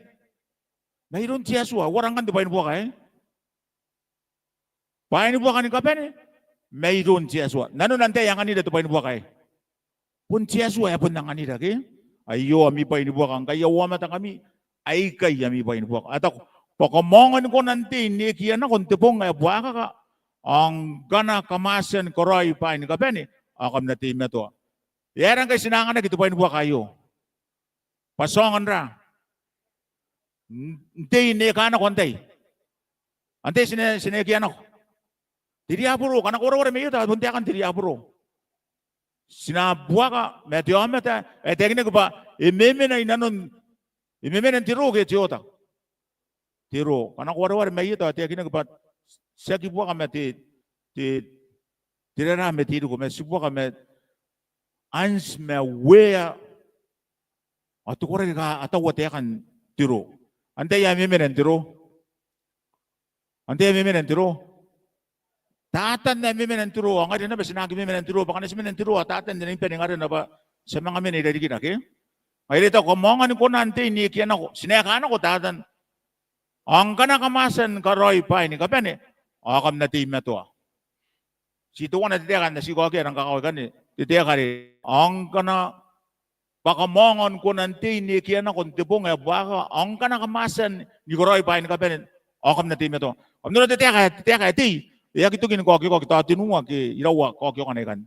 Mairoun te Atua. Uara ngkanne te bwai ni buaka aei? Bwaai ni buaka ni kabane mairoun te Atua. Nanona antai ae anganira te bwai ni buaka aei? Bon te Atua ae bon anganira, ke? Aio ami bwai ni buaka, ngkai aomata ngkami, aikai ami bwai ni buaka. A taku, bwa kam aonga ni kona n tei n ekia nako n te bong ae buakaka, ao ngkana kam a tia ni karaoi bwaai ni kabane, ao kam na teimatoa. E aera ngkai ti na anganaki te bwai ni buaka aio? Bwa ti aonga n ra, n tei n eka nako antai? Antai ti na, ti na ekia nako? Te riaboro. Ngkana ko wareware mai ieta, bon taekan te riaboro. Ti na buaka ma te aomata ae taekinaki bwa e memena inanon, e memena n te ro ke te oota? Te ro. Ngkana ko wareware mai ieta, ao e taekinaki bwa ti aki buaka ma te, te, te rara ma te iriko, ma ti buaka ma anti ma wea. Ao te koraki aika a taua taekan te ro. Antai ae memena n te ro? Antai ae memena n te ro? Tatan ae memena n te ro. Ao ngaira naba ti na aki memena n te ro, bwa ngkana ti mena n te ro ao Tatan e nangi bane n arona bwa ti a manga mena i rarikira, ke? Ngaia are e taku, kam aonga ni kona n tei n ekia nako. Ti na eka nako Tatan. Ao ngkana kam a tia ni karaoi bwaai ni kabane, ao kam na teimatoa. Ti teuana te taeka ae N na ti kaokia n kakawaki ikanne, te taeka are, ao ngkana, bwa kam aonga ni kona n tei n ekia nako n te bong ae buakaka, ao ngkana kam a tia ni karaoi bwaai ni kabane, ao kam na teimatoa. Kam noora te taeka, te taeka ae tei, e aki toki ni kaokioka, tao tenua ke iraua kaokiokana ikanne.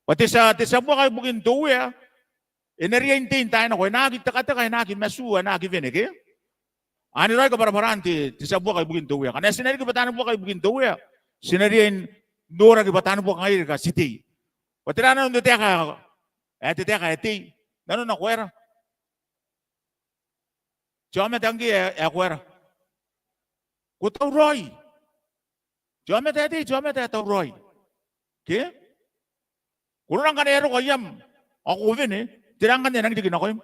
Bwa te tia, te tia buaka ibukin te Uea, e na riai n tei n taai nako, e na aki tekateka, e na aki matu, e na aki wene, ke? Anne raoi kabwarabwaran te, te tia buaka ibukin te Uea. Ngkana ti na riki bwa taani buaka ibukin te Uea, ti na riai n noraki bwa taani buaka ngaira aika ti tei. Bwa tera nanon te taeka ae, te taeka ae tei? Nanona ko aera? Te aomata ngkoe ae, ae ko aera? Ko tauraoi. Te aomata ae tei, te aomata ae tauraoi. Ke? Ko noora ngkana e a roko aiam ao ko wene, tera ngkanne ae nangi riki nakoim?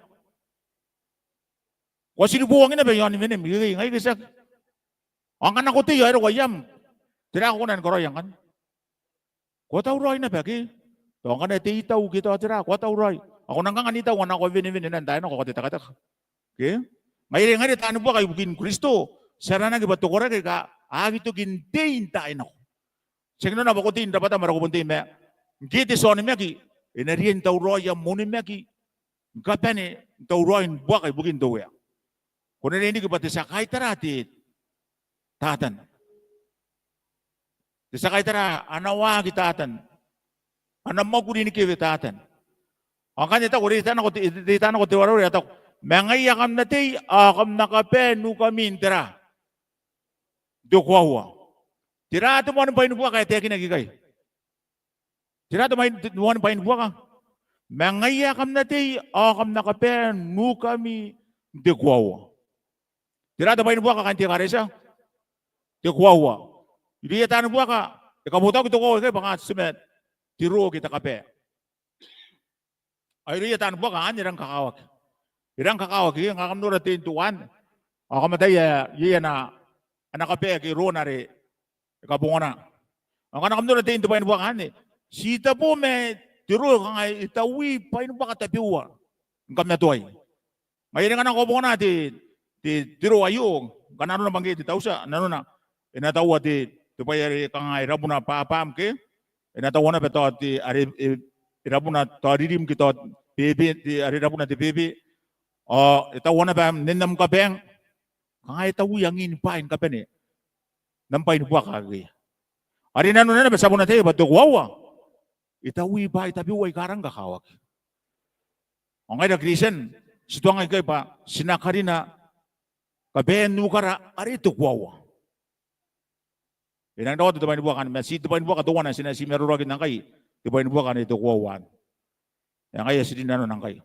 Ko a tia ni bouangi naba i aoni wenem, ikekei, ngai ke tiaki. Ao ngkana ko tei ao e roko aiam, tera ae ko kona ni karaoia ngkanne? Ko a tauraoi naba, ke? Tao ngkana te itau ke tao tera, ko a tauraoi. Ao ko na kanga n itau ngkana ko wenewene n taai nako, ko a tekateka. Ke? Ngaia are, ngaia are taani buaka ibukin Kristo, ti aranaki bwa te koraki aika a aki toki n tei n taai nako. Tiaki nanona bwa ko tei n rabwata ma are ko bon tei, ma ngke te tia onimaki e na riai n tauraoi am onimaki ni kabane, n tauraoi ni buaka ibukin te Uea. Ko na riai n riki bwa te tia kaitara te Tatan. Te tia kaitara ana waaki Tatan. Ana mwakuri ni kewe Tatan. Ao ngkanne e taku, reita nako te, reita nako te wareware, e taku, ma ngaia kam na tei, ao kam na kabae nukami n tera? N te koaua. Tera te moani bwai ni buaka ae taekinaki ikai? Tera te bwai n, te moan bwai ni buaka? Ma ngaia ae kam na tei ao kam na kabae nukami n te koaua. Tera te bwai ni buaka, kaain te ekaretia? Te koaua. Irouia taani buaka, e kabotaki te koaua ikai bwa kanga ti ma te roo ke te kabae. Ao irouia taani buaka anne e rang kakawaki. E rang kakawaki, ngkana kam nora tein teuanne, ao kam ataia iai ana, ana kabae ke roona are e kabongana. Ao ngkana kam nora tein te bwai ni buaka anne, ti tabo ma te roo, kanga e taui bwai ni buaka tabeua ni kamatoai. Ngaia are ngkana ko kabongana te, te, te roo aio, ngkana nanona bwa ngke te tautia, nanona e na taua te, te bwai are kanga e rabuna bwabwam ke, e na taua naba tao te, are e, e rabuna tao ririm ke tao bebe, te, are rabuna te bebe. Ao e taua naba nen am kabaang. Kanga e taui angin bwaai ni kabane n am bwai ni buaka akekei. Are nanona naba ti a bon ataia bwa te koaua e taui bwaai tabeua aika rang kakawaki. Ao ngaira Kristian, ti tuangai ikai bwa ti na karina kabaean nukara are te koaua. E rang rawata te bwai ni buaka anne, ma ti te bwai ni buaka teuana ae ti na ti maroroakinna ngkai, te bwai ni buaka anne te koaua anne. Ao ngaia ti rin nanona ngkai.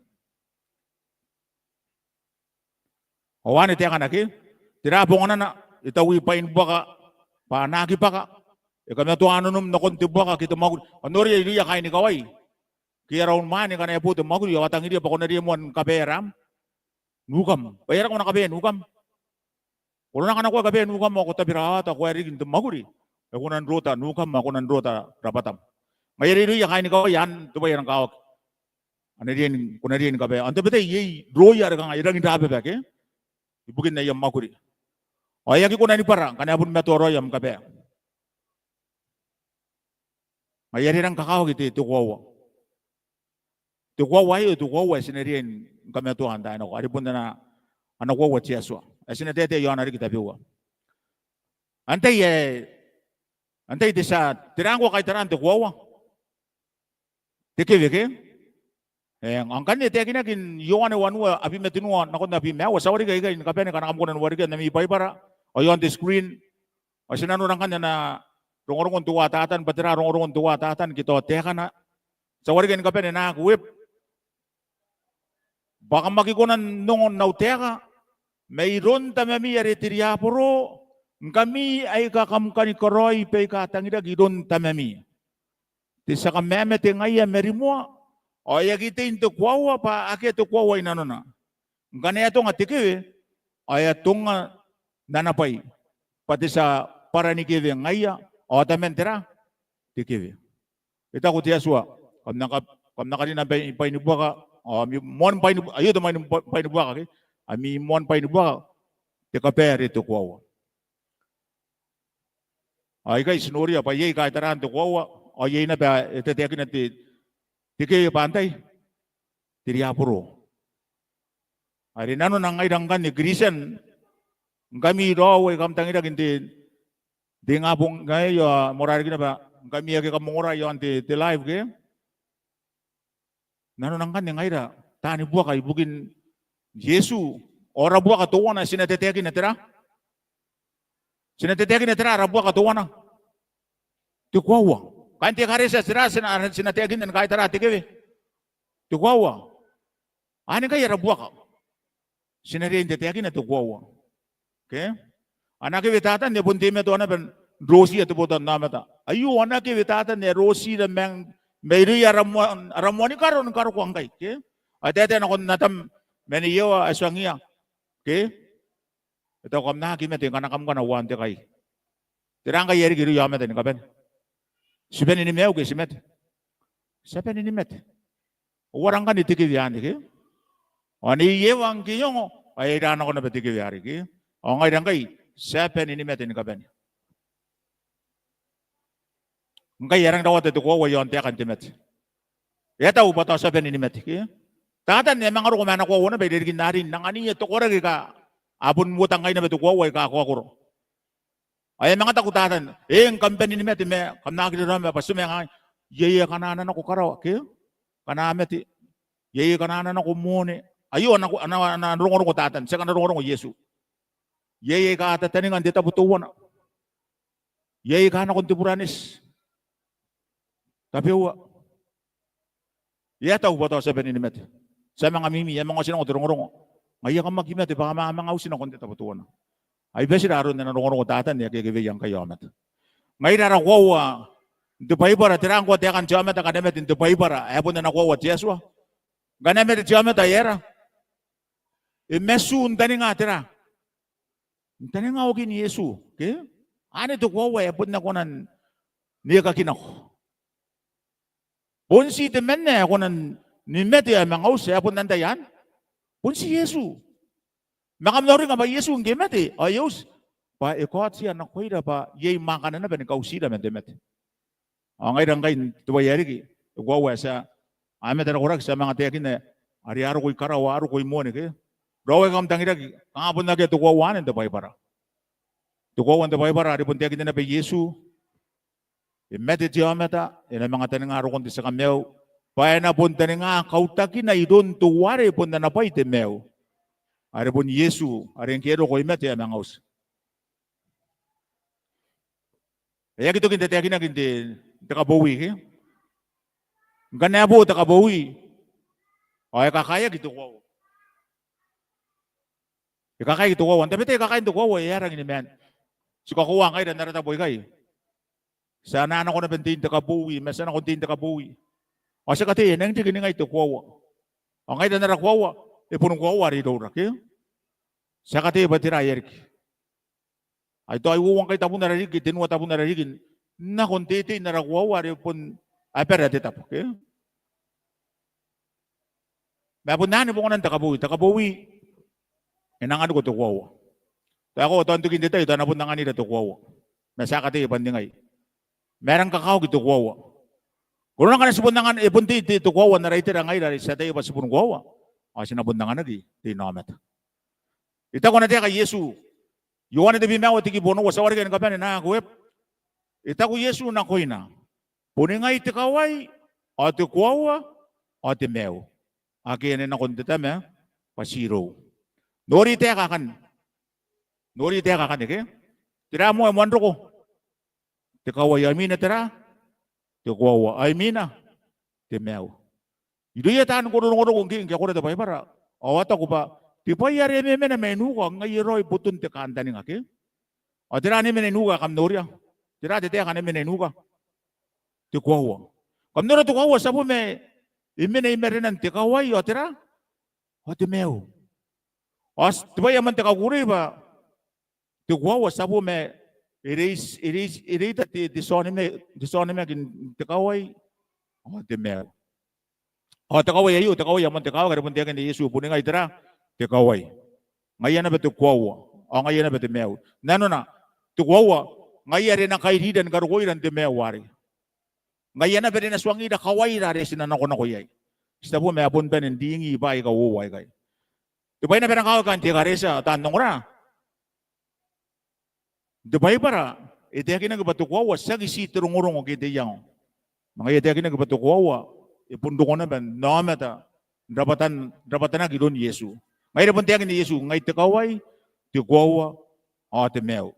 Ao anne taekana ke, tera bonganana? E taui bwai ni buaka bwa a na aki bwaka. E kamatoa nanom nakon te buaka ke te mwakuri. Ao noria irouia kaain ikawai, ke ara unimwaane, ngkana e bo te mwakuri ao a tangiria bwa ko na riai moa ni kabaea raam, nukam. Bwa e aera ko na kabaea nukam? Ko na nang kanakoa kabaea nukam ao ko tabiraota, ko ae riki n te mwakuri, e ko nang rota nukam ao ko nang rota rabwatam. Ngaia are irouia kaain ikawai anne te bwai ae rang kakawaki. A na riai ni, ko na riai ni kabaea. Ao n tabetai iai rooia are kanga e rangi n rababa ke, ibukin aia mwakuri. Ao e aki kona ni bwara ngkana e boni matoa raoi am kabae. Ngaia are e rang kakawaki te, te koaua. Te koaua aio, te koaua ae ti na riai ni kamatoa n taai nako. Are bon ana, ana koaua te Atua ae ti na taetae i aona riki tabeua. Antai ae, antai te tia, tera ngkoa kaitaraan te koaua? Te kewe ke? Eng, ao ngkanne e taekinaki n Ioane wanua, abwi ma tenua nakon abwi ma aua. Ti a wareki aikai ni kabane ngkana kam kona ni warekia n ami Baibara ao i aon te screen. Ao ti nanora ngkanne ana rongorongo n teuae Tatan, bwa tera rongorongo n teuae Tatan ke tao taekana. Ti a warekia ni kabane n aki web. Bwa kam aki kona n ongo n au taeka mairoun tamami are te riaboro, ngkami aika kam kani karaoi baika tangiraki iroun tamami. Te tia kamamate ngaia ma rimoa, ao e aki tei n te koaua bwa akea te koaua i nanona. Ngkana e atonga te kewe, ao e atonga n ana bwai, bwa te tia bwara ni kewe ngaia, ao taman tera? Te kewe. E taku te Atua, kam na ka-, kam na karina bwai, bwai ni buaka, ao ami moan bwai ni bu-, aio te bwai ni bu-, bwai ni buaka ke, ami moan bwai ni buaka, te kabae are te koaua. Ao ikai ti noria bwa iai kaitaraan te koaua, ao iai naba ae e tataekina te, te kewe bwa antai? Te riaboro. Are nanona ngaira ngkanne Kristian, ngkami raou aika kam tangiraki n te, te ingabong aei, ao moarara riki naba ngkami ake kam ongora i aon te, te live ke. Nanona ngkanne ngaira taani buaka ibukin Iesu, ao ara buaka teuana ti na tataekina tera? Ti na tataekina tera ara buaka teuana? Te koaua. Kaain te ekaretia, tera ti na, ti na taekinna ni kaitara te kewe? Te koaua. Anne ngkai ara buaka. Ti na riai n tataekina te koaua. Ke? Ana kewe Tatan e bon teimatoa naba n rotiia te botannaomata. Aio ana kewe Tatan ae rotira man, mairouia ara moa-, ara moani karo ni karokoa ngkai. Ke? Ao e taetae nakon Atam ma Nei Ewa ae tuangiia. Ke? E taku kam na aki mate ngkana kam kana uaan te kai. Tera ngkai ae riki irouia aomata ni kabane? Ti bane ni maiu ke ti mate? Ti a bane ni mate. Ao uara ngkanne te kewe anne ke? Ao Nei Ewa ngke e ongo, ao e ira nako naba te kewe arei ke? Ao ngaira ngkai, ti a bane ni mate ni kabane. Ngkai e rang rawata te koaua i aon taekan te mate. E a tau bwa tao ti a bane ni mate ke? Tatan e a manga roko ma ana koaua naba irarikin arei n anganiia te koraki aika a bon uota ngai naba te koaua aika a koakoro. Ao e a manga taku Tatan, eng, kam bane ni mate ma kam na aki raraoma bwa ti manga, iai aika a na ananako karawa ke? Ngkana a mate. Iai aika a na ananako moone. Aio ana, ana, ana rongorongo Tatan, ti a kan rongorongo Iesu. Iai aika a tataninga n te tabo teuana. Iai aika a nako n te buraneti. Tabeua. E a tau bwa tao ti a bane ni mate. Ti a manga mimi, e a manga otinako te rongorongo. Ngaia kam aki mate bwa kam a manga uti nakon te tabo teuana. Ai batira aron ana rongorongo Tatan, e a kekeweia ngkai aomata. Ngaira ara koaua n te Baibara, tera ngkoa taekan te aomata ngkana e mate n te Baibara ae bon ana koaua te Atua? Ngkana e mate te aomata e aera? E matu n taninga tera? N taninga okin Iesu, ke? Anne te koaua ae bon a kona n ekakinako. Bon ti temanna ae kona ni mate ae manga uti ae bon antai anne? Bon ti Iesu. Ma kam na uringa bwa Iesu ngke e mate ao e uti bwa e kaotia nakoira bwa iai mwaakana naba ni kautira man te mate. Ao ngaira ngkai n te bwai ae riki, te koaua ae ti a, a mate ara koraki, ti a manga taekina are a roko i karawa, a roko i moan, ke? Raoi kam tangiraki, kanga bon akea te koaua anne n te Baibara. Te koaua n te Baibara are bon taekinna naba Iesu, e mate te aomata, e na manga taninga rokon te tia kamaiu, bwa e na bon taninga kautakina iroun teuare bon ana bwai te maiu, are bon Iesu, are ngke e roko e mate ae manga uti. E aki toki n tataekinaki n te, te kabowi, ke? Ngkana e bo te kabowi ao e kakaeaki te koaua. E kakaeaki te koaua. N tabetai kakaean te koaua e a rangi ni maan. Ti kakoaua ngaira n ara tabo ikai, ti a na nako naba n tein te kabowi, ma ti a nako n tein te kabowi ao ti a kataia e nang riki ningai te koaua. Ao ngaira n ara koaua, e boni koaua are iroura, ke? Ti a kataia bwa tera ae riki. Ai tao uoua ngkai tabun ara ririki, tenua tabun ara ririki n nako n teitei n ara koaua are bon abara te tabo, ke? Ma bon anne bonganan te kabowi. Te kabowi e na anganiko te koaua. Tao e koaua tao n tokin te tai tao e na bon anganira te koaua, ma ti a kataia bwa n ningai. Ma e rang kakawaki te koaua. Koro ngkana ti bon angan, e bon teitei te koaua n ara itera ngaira are ti ataia bwa ti boni koaua, ao ti na bon anganaki teinaomata. E taku ana taeka Iesu, Ioane te tebwi ma aua te kibu onoua, ti a wareka ni kabane nako eb. E taku Iesu nakoina, boni ngai te kawai ao te koaua ao te maiu. Akea ae nako n te Tama bwa ti irou. Nori taeka akanne. Nori taeka akanne, ke? Tera moa ae moan roko? Te kawai, ao imwina tera? Te koaua, ao imwina te maiu. Irouia taan koro rongorongo ngke, ngke a kora te Baibara ao a taku bwa te bwai are e memena mai nuka ngaia e raoi boton te kantaninga, ke? Ao tera ae e mena i nuka ae kam noria? Tera te taeka ae e mena i nuka? Te koaua. Kam nora te koaua, ti a bo ma e mena i marenan te kawai ao tera? Ao te maiu. Ao te bwai ae moan te kakukurei bwa te koaua ti a bo ma e reita, e reita, e reita te, te tionimaki, te tionimaki n te kawai ao te maiu. Ao te kawai aio, te kawai ae moan te kakawaki are bon taekinna Iesu, boni ngai tera? Te kawai. Ngaia naba te koaua ao ngaia naba te maiu. Nanona, te koaua ngaia are e na kairira ni karokoira n te maiu arei. Ngaia naba are e na tuangira kawaira are ti na nakonako iai. Ti a bo ma e a bon bane n ringi bwaai aika uoua aikai. Te bwai naba ae rang kakawaki kaain te ekaretia ao taan ongora n te Baibara, e taekinaki bwa te koaua tiaki ti te rongorongo ke te iango. Ma ngaia e taekinaki bwa te koaua e bon roko naba n aomata n rabwatan, rabwatanaki iroun Iesu. Ngaia are bon taekinna Iesu, ngai te kawai, te koaua ao te maiu.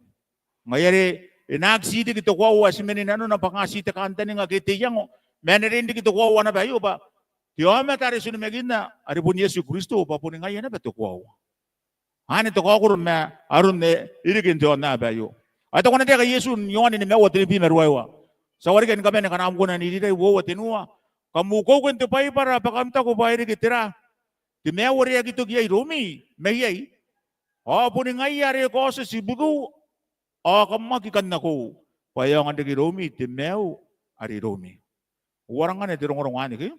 Ngaia are e na aki ti riki te koaua ae ti mena i nanona bwa kanga ti te kantaninga ke te iango, ma e na riai n riki te koaua naba aio bwa te aomata are ti onimakinna are bon Iesu Kristo bwa boni ngaia naba te koaua. Anne te kaokoro ma aron ae e riki n te aonnaba aio. Ao e taku ana taeka Iesu n Ioane nimaua tenibwi ma ruaiwa. Ti a wareka ni kabane ngkana kam kona n irirai, uoua tenua. Kam ukeuke n te Baibara bwa kam taku bwa e reke tera? Te maiu are e aki toki iai iroumi, mai iai. Ao boni ngaia are e kaotia tibukiu, ao kam aki kan nakou, bwa e aonga n reke iroumi te maiu are iroumi. Uara ngkanne te rongorongo anne, ke?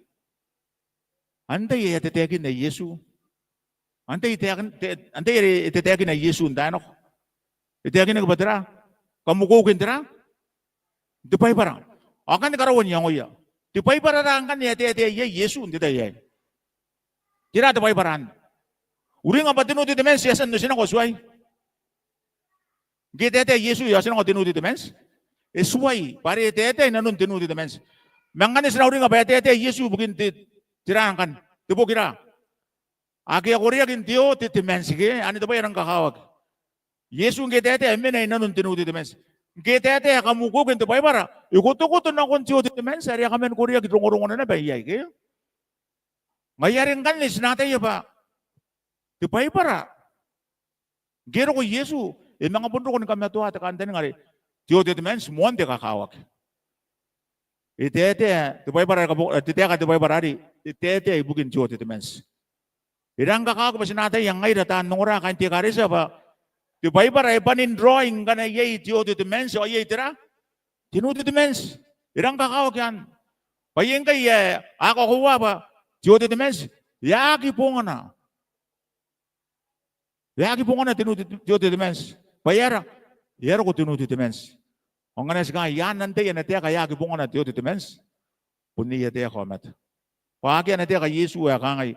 Antai ae e a tataekinna Iesu? Antai taekan, te, antai are e tataekinna Iesu n taai nako? E taekinaki bwa tera? Kam ukeuke n tera? N te Baibara. Ao ngkanne karaua n iangoia. Te Baibara ra ngkanne ae taetae iai Iesu n te tai aei. Tera te Baibara anne? Uringa bwa te Nu Tetemanti e a tia n otinako tuai. Ngke e taetae Iesu e a otinako te Nu Tetemanti? E tuai, bwa are e taetae inanon te Nu Tetemanti. Ma ngkanne ti na uringa bwa e taetae Iesu ibukin te, tera ngkanne? Te boki ra? Ake a koreaki n te O Tetemanti, ke? Anne te bwai ae rang kakawaki. Iesu ngke e taetae e mena inanon te Nu Tetemanti. Ngke e taetae ae kam ukeuke n te Baibara, e kotokoto nakon te O Tetemanti are a kaman koreaki rongorongona naba iai, ke? Ngaia are ngkanne ti na ataia bwa te Baibara, ngke e roko Iesu, e manga bon roko ni kamatoa te kantaninga are te old testament, moan te kakawaki. E taetae te Baibara, te taeka te Baibara are e taetae ibukin te old testament. E rang kakawaki bwa ti na ataia ngaira taan ongora kaain te ekaretia bwa te Baibara e bwanin raoi ngkana iai te old testament ao iai tera, te new testament. E rang kakawaki anne bwa iai ngkai ae a kakoaua bwa te old testament e aki bongana. E aki bongana te new, te old testament. Bwa e aera? E a roko te new testament. Ao ngkana ti kangai, iaan antai ana taeka e aki bongana te old testament? Bon aia taeka aomata. Bwa akea ana taeka Iesu ae kangai,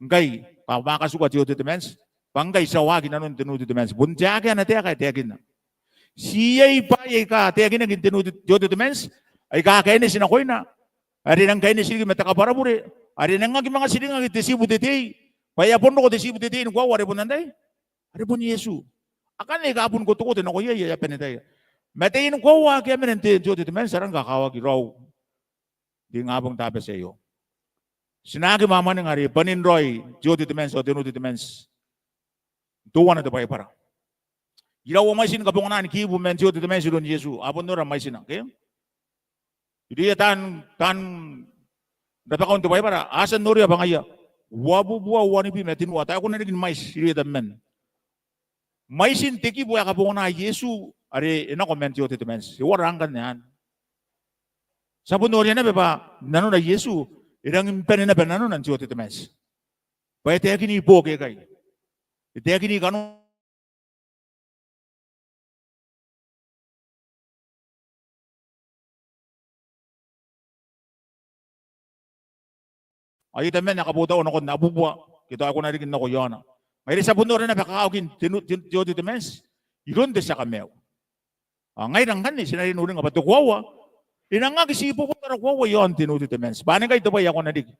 ngkai kam a katuka te old testament, bwa ngkai ti a waaki inanon te new testament. Bon te akea ana taeka ae taekinna. Ti iai bwaai aika taekinaki n te new, te old testament aika kaineti nakoina, are e nang kaineti riki ma te kabwarabure, are e nang aki manga tiringaki te tibu te tei, bwa e a bon roko te tibu te tei ni koaua are bon antai? Are bon Iesu. Akanne aika bon kotokoto nako iai ae a bane n taetae. Ma taiani koaua ake a mena n te, te old testament a rang kakawaki raou n te ingabong tabetai aio. Ti na aki mwamwaninga are bwanin raoi te old testament ao te new testament. Teuana te Baibara. Iraua mwaitin kabonganaan kibu man te old testament iroun Iesu? A bon nora mwaitina, ke? Irouia taan, taan rabakau n te Baibara a tia n noria bwa ngaia uabubua wanibwi ma tenua, tao e kona riki ni mwaiti irouia tabeman. Mwaitin te kibu ae kabongana Iesu are e nako man te old testament. E uara ngkanne anne? Ti a bon noria naba bwa nanona Iesu e rangi ni bane naba nanona n te old testament. Bwa e taekini booki aikai. E taekini kanoan Ao iai tabeman ae kabotaua nakon abubua, ke tao e kona riki n nako iaona. Ngaira ti a bon noria naba kakawakin te new, te, te old testament iroun te tia kamaiu. Ao ngaira ngkanne ti na riai n uringa bwa te koaua e nang aki ti ibuobuoki ara koaua iaon te new testament. Bwa anne ngkai te bwai ae kona riki.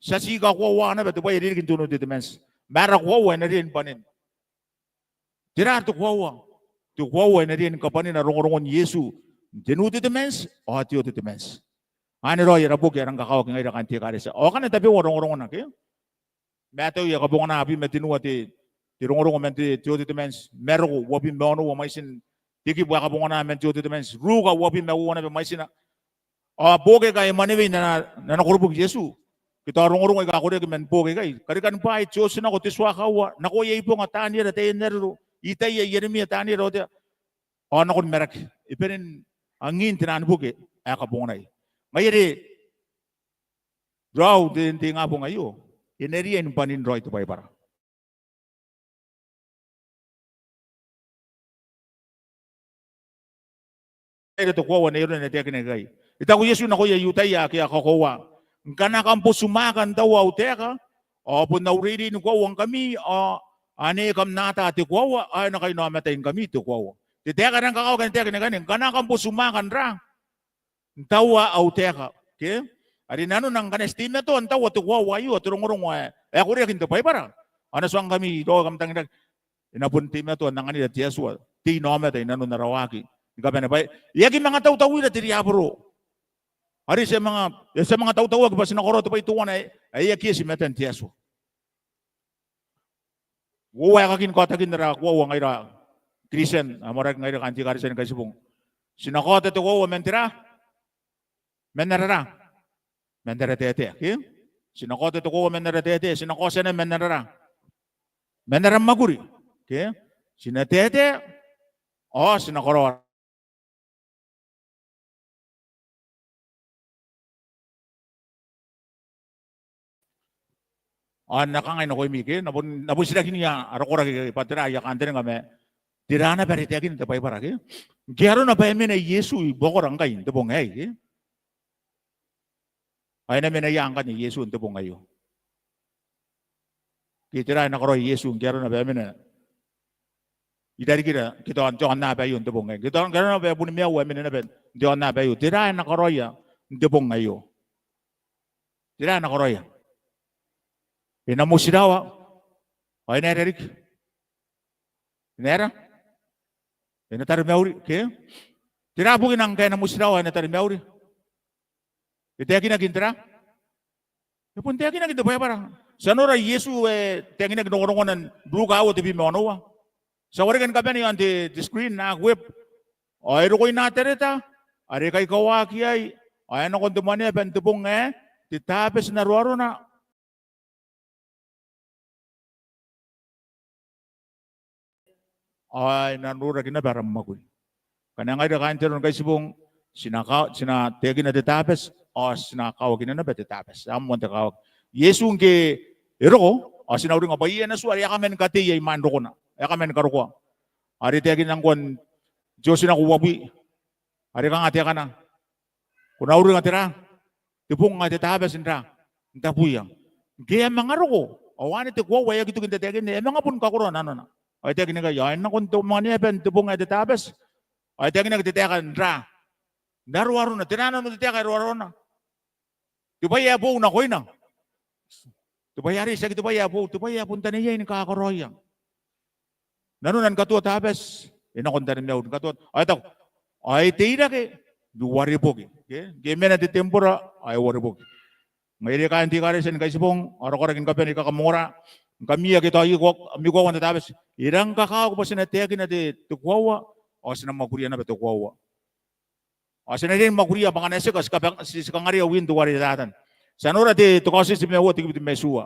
Ti a ti kakoaua naba te bwai ae riki n te new testament. Ma ara koaua e na riai ni bwanin. Tera te koaua? Te koaua e na riai ni kabwanina rongorongon Iesu n te new testament ao te old testament. Anne raoi ara boki ae rang kakawaki ngaira kaain te ekaretia. Ao akana tabeua rongorongona, ke? Mataio ae kabongana abwi ma tenua te, te rongorongo man te, te old testament. Mareko uabwi ma onoua mwaitin te kibu ae kabongana man te old testament. Ruka uabwi ma uoua naba mwaitina. Ao booki aika e mwanewei n ana, n ana koroboki Iesu, ke tao rongorongo aika koreaki man booki aikai. Karikani Bwaai, Te Otinako, Te Tua Kaua, Nakoia Ibonga, Taniera, Taian Arero, Itaia, Ieremia, Taniera, Otea, ao nakon Maraki. E bane n angin te naan boki ae kabonganai. Ngaia are raou n te, n te ingabong aio, e na riai ni bwanin raoi te Baibara. Ngaira te koaua n aron ae na taekinaki ikai. E taku Iesu nakoia I-Iutaia ake a kakoaua, ngkana kam boti mwaaka n taua au taeka, ao bon au reirei ni koaua ngkami, ao ane kam na ata te koaua, ao e na kainaomatai ngkami te koaua. Te taeka ae rang kakawaki ae na taekinaki anne, ngkana kam boti mwaaka n ra, n taua au taeka, ke? Are nanona ngkana ti teimatoa n taua te koaua aio, te rongorongo ae, ae koreaki n te Baibara, ao N na tuangkami raoi kam tangiraki, e na bon teimatoa n anganira te Atua te inaomata inanon ara waaki ni kabane bwa e aki manga tautauira te riaboro. Are ti a manga, ti a manga tautauaki bwa ti na karaoa te bwai teuana ae, ae aki eti i matan te Atua. Uoua aekakin kaotakin ara koaua ngaira Kristian ae moarara ngaira kaain te ekaretia ni Kaitibong. Ti na kaota te koaua man tera? Man ara ra? Man ara taetae, ke? Ti na kaota te koaua man ara taetae, ti na kaotia naba man ara ra? Man ara mwakuri, ke? Ti na taetae, ao ti na karaoa Ao N na kangai nakoimi, ke, N na bon, N na bon titirakinia ara koraki bwa tera aia kantaninga ma tera naba are e taekin te Baibara, ke. Ngke arona bwa e mena Iesu i buakora ngkai n te bong aei, ke. Ao e na mena ia ngkanne Iesu n te bong aio? Ke tera ae na karaoia Iesu ngke arona bwa e mena irarikira, ke tao n te aonnaba aio n te bong aei? Ke tao ngke arona bwa e boni maiu ae mena naba n te aonnaba aio, tera ae na karaoia n te bong aio? Tera ae na karaoia? E na motirawa, ao e na aera riki? E na aera? E na taromauri, ke? Tera bukina ngkae e na motirawa, e na taromauri? E taekinaki n tera? E bon taekinaki n te Baibara. Ti a nora Iesu ae taekinaki n rongorongon Ruka aua tebwi ma onoua. Ti a wareka ni kabane iaon te, te screen n akeaki. Ao e roko Natereta, are kaikawaki iai, ao e nako n te Mwaneaba n te bong ae te Tabati n aroarona. Ao e na noraki naba ara mwakuri. Ngkana ngaira kaain te Aro ni Kaitibong, ti na ka-, ti na taekina te Tabati, ao ti na kawakinna naba te Tabati. Ae moan te kawaki. Iesu ngke e roko, ao ti na uringa bwa iai ana tua are e a kaman kateia imwain rokona. E a kaman karokoa. Are taekinna ngkoa n te Otinako uabwi. Are kanga taekana. Ko na uringa tera? Te bong ae te Tabati n ra, n tabuia. Ngke e a manga roko, ao anne te koaua ae e aki toki n tataekinna, e a manga bon kakoroa nanona. Ao e taekinaki, ao e nako n te Mwaneaba n te bong ae te Tabati. Ao e taekinaki te taeka n ra, n aroarona, tera nanon te taeka ae aroarona? Te bwai ae boou nakoina. Te bwai arei, tiaki te bwai ae boou, te bwai ae bon taneiai ni kakaraoia. Nanona ni katoa Tabati, e nako n taromauri, ni katoa, ao e taku, ao e teirake ni uareboki. Ke? Ngke e mena te tembora, ao e uareboki. Ngaira kaain te Ekaretia ni Kaitibong, ao ara koraki ni kabane aika kam ongora, ngkami ake tao ami koaua n Tabati. E rang kakawaki bwa ti na taekina te, te koaua, ao ti na mwakuria naba te koaua. Ao ti na riai ni mwakuria bwa ngkana e teka, ti kaba-, ti, ti kangarea win teuare Tatan. Ti a nora te, te Kaotioti tebwi ma uoua te kibu tebwi ma itiua.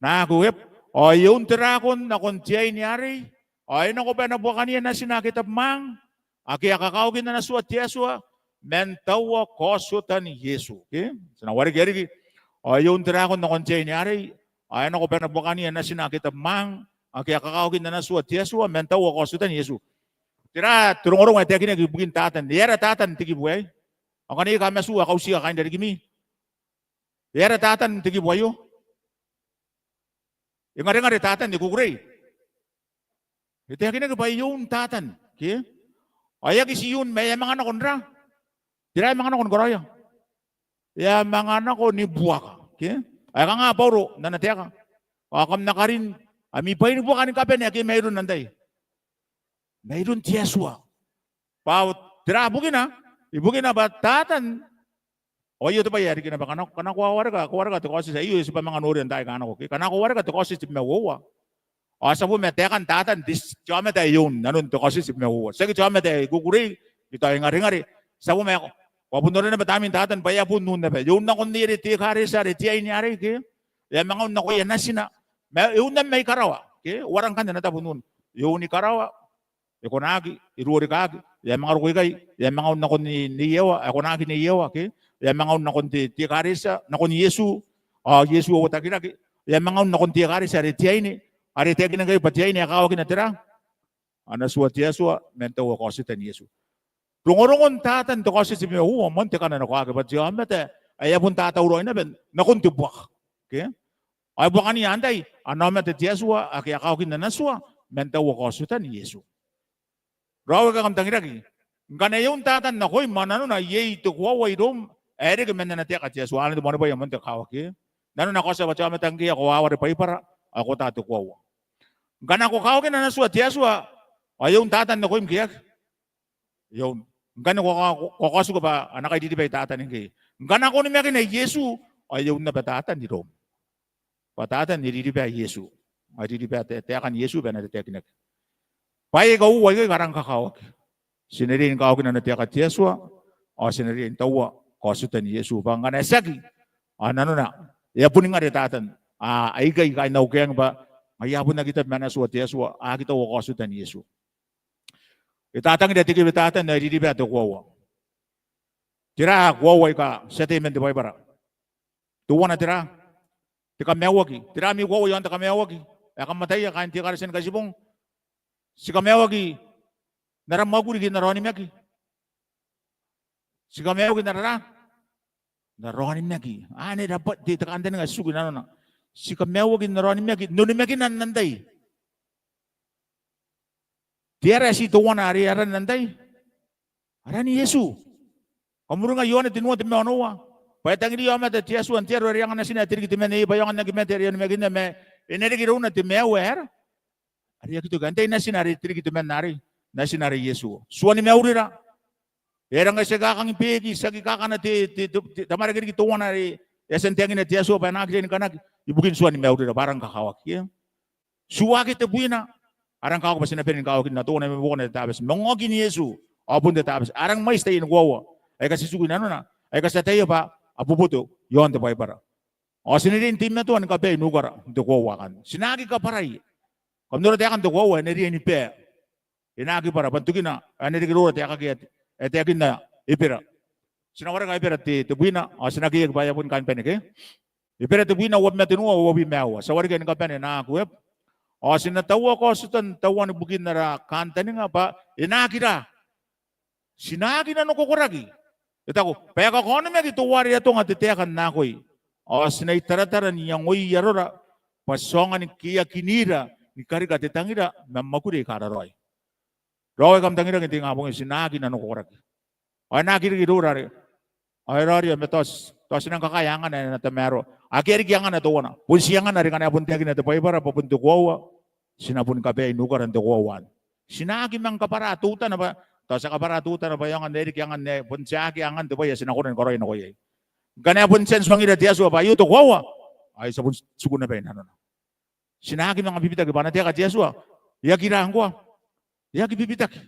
N akeaki, ao e un te rakon nakon te aine arei, ao e nako bwa e na buakania natina ake tabemwaang, ake a kakawakinna ana tua te Atua, man taua kaotiotan Iesu. Ke? Ti na wareka riki, ao e un te rakon nakon te aine arei, ao e nako bwa e na buakania natina ake tabemwaang, ake a kakawakinna ana tua te Atua, man taua kaotiotan Iesu. Tera te rongorongo ae taekinaki ibukin Tatan? E aera Tatan n te kibu aei? Ao ngkana iai kamatata ae kautiia kaain rarikimi. E aera Tatan n te kibu aio? E ngarengare Tatan, e kukurei. E taekinaki bwa e un Tatan, ke? Ao e aki ti un, ma e a manga nako n ra? Tera e a manga nako ni karaoia? E a manga nako ni buaka, ke? Ao e kanga Bauro n ana taeka? Ao kam na karin ami bwai ni buaka ni kabane ake mairoun antai? Mairoun te Atua. Bwa tera bukina? Ibukina bwa Tatan, ao aio te bwai ae riki naba, ngkana, ngkana ko a wareka, ko wareka te Kaotioti aio, e tibwa manga noria n taai aika nako, ke? Ngkana ko wareka te Kaotioti tebwi ma uoua, ao ti a bo ma taekan Tatan te, te aomata ae e un nanon te Kaotioti tebwi ma uoua. Tiaki te aomata ae kukurei, ke tao e ngarengare. Ti a bo ma, ko a bon noria naba tamnein Tatan bwa e a bon un naba. E un nakon nei are te ekaretia are te aine arei, ke? E a manga un nakoia natina. Ma e un naba mai karawa, ke? Uara ngkanne ana tabo n un. E un i karawa, e konaki, e ruo rikaaki, e a manga roko ikai, e a manga un nakon nei, nei Ewa, e konaki nei Ewa, ke? E a manga un nakon te, te ekaretia, nakon Iesu, ao Iesu a uotakirake, e a manga un nakon te ekaretia are te aine, are taekinaki bwa te aine ae kawakinna tera? Ana tua te Atua, man taua kaotiotan Iesu. Rongorongon Tatan te Kaotioti tebwi ma uoua, moan te kananakoaki bwa te aomata ae e a bon tatauraoi naba nakon te buaka, ke? Ao e buakania antai? Ana aomata te Atua, ake a kawakinna ana tua, man taua kaotiotan Iesu. Raou aika kam tangiraki. Ngkana e un Tatan nakoim, ao nanona iai te koaua iroum ae reke man ana taeka te Atua, anne te moanibwai ae moan te kakawaki. Nanona ko a tia bwa te aomata ngkoe ae ko a ware Baibara, ao ko ota te koaua. Ngkana ko kawakinna ana tua te Atua, ao e un Tatan nakoim ke e aki? E un. Ngkana ko a, ko a, ko a kaotioti bwa ana kairiribai Tatan ngkoe. Ngkana ko onimakina Iesu, ao e un naba Tatan iroum. Bwa Tatan e ririba Iesu. Ao e ririba te, taekan Iesu bwa e na tataekinaki. Bwaai aika uoua aikai aika rang kakawaki. Ti na riai ni kawakinna ana taeka te Atua, ao ti na riai n taua kaotiotan Iesu. Bwa ngkana tiaki, ao nanona e a boni ngare Tatan. A, aikai kaain au keang bwa ngaia a bon aki tabe ma ana tua te Atua, a aki taua kaotiotan Iesu. E tatangira te kewe Tatan ao e ririba te koaua. Tera koaua aika ti ataia man te Baibara? Teuana tera? Te kamaiuaki. Tera ami koaua iaon te kamaiuaki ae kam ataia kaain te Ekaretia ni Kaitibong? Ti kamaiuaki n ara mwakuri ke n ara onimaki? Ti kamaiuaki n ara ra? N ara onimaki. Anne rabwa te, te kantaninga ae ti tiku inanona. Ti kamaiuaki n ara onimaki. N onimakinan antai? Tera ae ti teuana are aran antai? Aran Iesu. Kam uringa Ioane tenua tebwi ma onoua. Bwa e tangiri aomata te Atua n te aro are e anga natina ae te rikitemanna, bwa e aonga n aki mate are e onimakinna, ma e na reke irouna te maiu ae aera? Are e aki toki. Antai natina are te rikitemanna arei? Natina are Iesu. Tua ni maurira. E aera ngkai ti aki kakangi beeki, ti aki kakana te, te, te, te tamwarake riki teuana are E a tia n taekina te Atua bwa e na aki riai ni kanaki ibukin tuan maurira bwa a rang kakawaki, e. Tuaaki tebwina, a rang kakawaki bwa ti na bane ni kawakinna teuana mai buakona te Tabati. Manga okin Iesu ao bon te Tabati. A rang mwaiti taiani koaua aika ti tiku i nanona, aika ti ataia bwa a boboto i aon te Baibara. Ao ti na riai n teimatoa ni kabae i nukara n te koaua akanne. Ti na aki kabwarai. Kam nora taekan te koaua ae na riai ni bae. E na aki bwara, bwa n tokina ae na reke iroura taekakea ae e taekinna Ebera. Ti na wareka Ebera te, tebwina, ao ti na keiaki bwa e a boni kan bane ke. Ebera tebwina, uabwi ma tenua, uabwi ma aua. Ti a wareka ni kabane nako, e. Ao ti na taua kaotiota n tauan bukin ara kantaninga bwa e na aki ra. Ti na aki nanokokoraki. E taku bwa e kakaonimaki teuare atonga te taeka n akoi. Ao ti na itaratara n iangoi arora bwa ti aonga ni keiakinira ni karika te tangira ma mwakuri aika raraoi. Raoi, kam tangiraki n te ingabong aei, ti na aki nanokokoraki. Ao e na aki riki iroura are, ao e raoiroi ma tao ti, tao ti nang kakaea angana ae na tamaroa. Akea riki angana teuana. Bon ti angana are ngkana e bon taekina te Baibara bwa bon te koaua, ti na boni kabae i nukara n te koaua anne. Ti na aki manga kabwara teutana bwa, tao ti a kabwara teutana bwa e aonga n reke angan ae bon tiaki angan te bwai ae ti na kona ni karaoi nako iai. Ngkana e bon tia n tuangira te Atua bwa aio te koaua, ao ti a bon tiku naba i nanona. Ti na aki manga bibitaki bwa ana taeka te Atua e aki ra ngkoa, e aki bibitaki.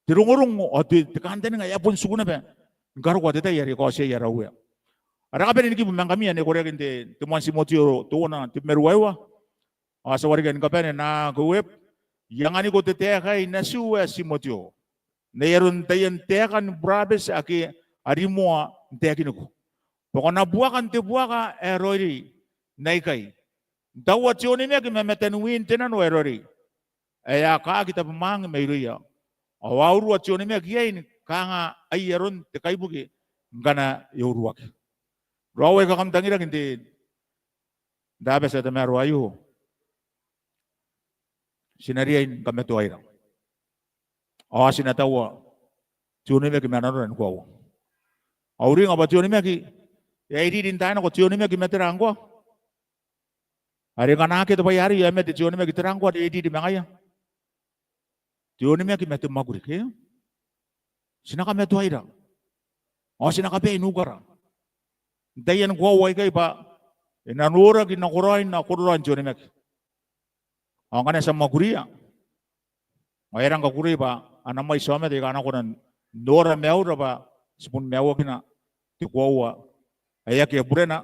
Te rongorongo ao te, te kantaninga e a bon tiku naba ni karokoa te tai are e kaoti iai ara Uea. Ara kabane ni kibu ma ngkami anne e koreaki n te, te moan Timoteo teuana, te mwaruaiwa. Ao ti a wareka ni kabane nako, e. I anganiko te taeka aei natiu ae Timoteo, n ai aron taian taeka ni burabeti ake a rimoa n taekiniko, bwa ko na buaka n te buaka ae raoiroi n aikai, n taua te onimaki ma mataniwin te nano ae raoiroi, ae a kaaki tabemwaang mairouia, ao a urua te onimaki iai ni kanga ai aron te kaibuke ngkana e uruaki. Raoi, aika kam tangiraki n te, n te Tabati ae tamaroa aio, ti na riai ni kamatoaira. Ao ti na taua te onimaki ma nanora ni koaua. Ao uringa bwa te onimaki e a iriri n taai nako, te onimaki ma tera ngkoa? Are ngkana akea te bwai arei ao e mate te onimaki, tera ngkoa are e iriri ma ngaia? Te onimaki ma te mwakuri ke. Ti na kamatoaira. Ao ti na kabae i nukara n taian koaua aikai bwa e na noraki nakoraoi kororaoin te onimaki. Ao ngkana ti a mwakuria, ao e rang kakukurei bwa a na mwaiti aomata aika a na kona n nora maiura bwa ti bon maiuakina te koaua ae akea burena,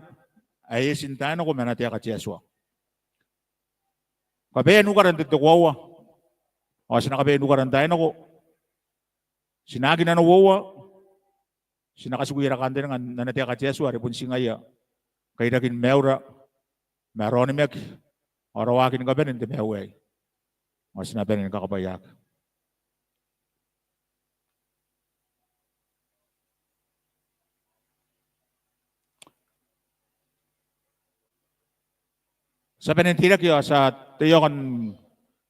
ae eti n taai nako ma ana taeka te Atua. Kabaea nukara n te, te koaua. Ao ti na kabaea nukara n taai nako. Ti na aki nanououa. Ti na katikui ara kantaninga n ana taeka te Atua are bon ti ngaia kairakin maiura ma ara onimaki ao ara waaki ni kabane n te maiu aei. Ao ti na bane ni kakabwaiaki. Ti a bane n teirake ao ti a tei iaon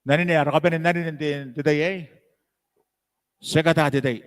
anene, ara kabane n anene n te, te tai aei. Ti aki ata te tai.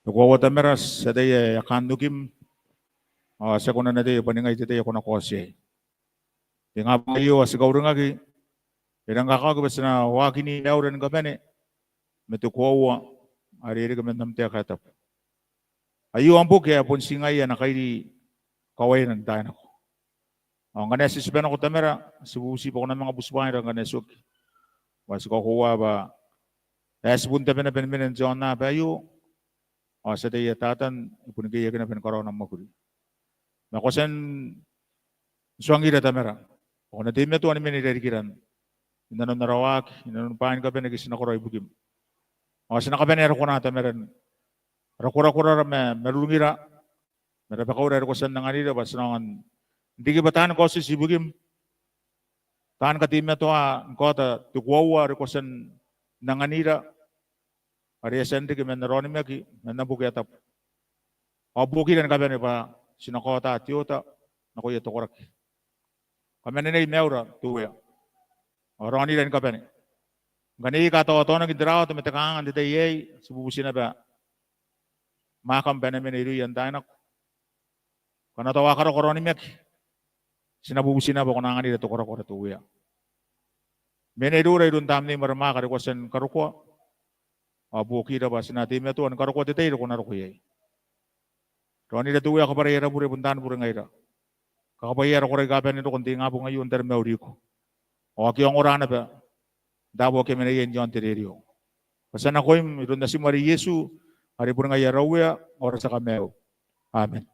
Te koaua Tamara, ti ataia ae a kaan nukim, ao ti a kona n ataia bwa ningai te tai ae ko na kaoti iai. Te ingabong aio ao ti kauringaki, e rang kakawaki bwa ti na waakini maiura ni kabane ma te koaua are e reke man am taeka ae tabu. Aio am boki ae bon ti ngaia ana kairi kawaira n taai nako. Ao ngkana ti tibwa nako Tamara, ti bubuti bwa ko na manga butibwaira ngkana ti oki. Bwa ti kakoaua bwa ae ti bon tabenabe ni mena n te aonnaba aio, ao ti ataia Tatan e bon keiaki naba ni karaoa n am mwakuri. Ma ko a tia n tuangira Tamara bwa ko na teimatoa ni mena i rarikiran, i nanon ara waaki, i nanon bwaai ni kabane ake ti na karaoa ibukim. Ao ti na kabanea rokona Tamara n ara korakorara ma marurungira, ma rabakaura are ko a tia n anganira bwa ti na aonga n riki bwa taani kaotioti ibukim, taani kateimatoa ni kaota te koaua are ko a tia n anganira, are e a tia n reke man ara onimaki man am boki ae tabu. Ao buokira ni kabane bwa ti na kaota te oota nakoia te koraki. Kamanenai maiura te Uea, ao raonira ni kabane. Ngkana iai aika a taotaonaki n te rawata ma te kanganga n te tai aei, ti bubuti naba mwaakam bwa e na mena irouia n taai nako. Ngkana tao a karako ara onimaki, ti na bubuti naba bwa ko na anganira te korakora te Uea. Mena iroura iroun Tamneim are mwaaka are ko a tia ni karokoa, ao buokira bwa ti na teimatoa ni karokoa te tai are ko na roko iai. Raonira te Uea, kabwarai ara bure, bon taani bure ngaira. Kakabwaia ara koraki kabanean roko n te ingabong aio n taromauriko. Ao aki ongora naba n taabo ake a mena iai n te aon te rerio. Bwa ti a nakoim iroun Natim are Iesu, are bon ngaia ara Uea ao ara tia Kamaiu. Amen.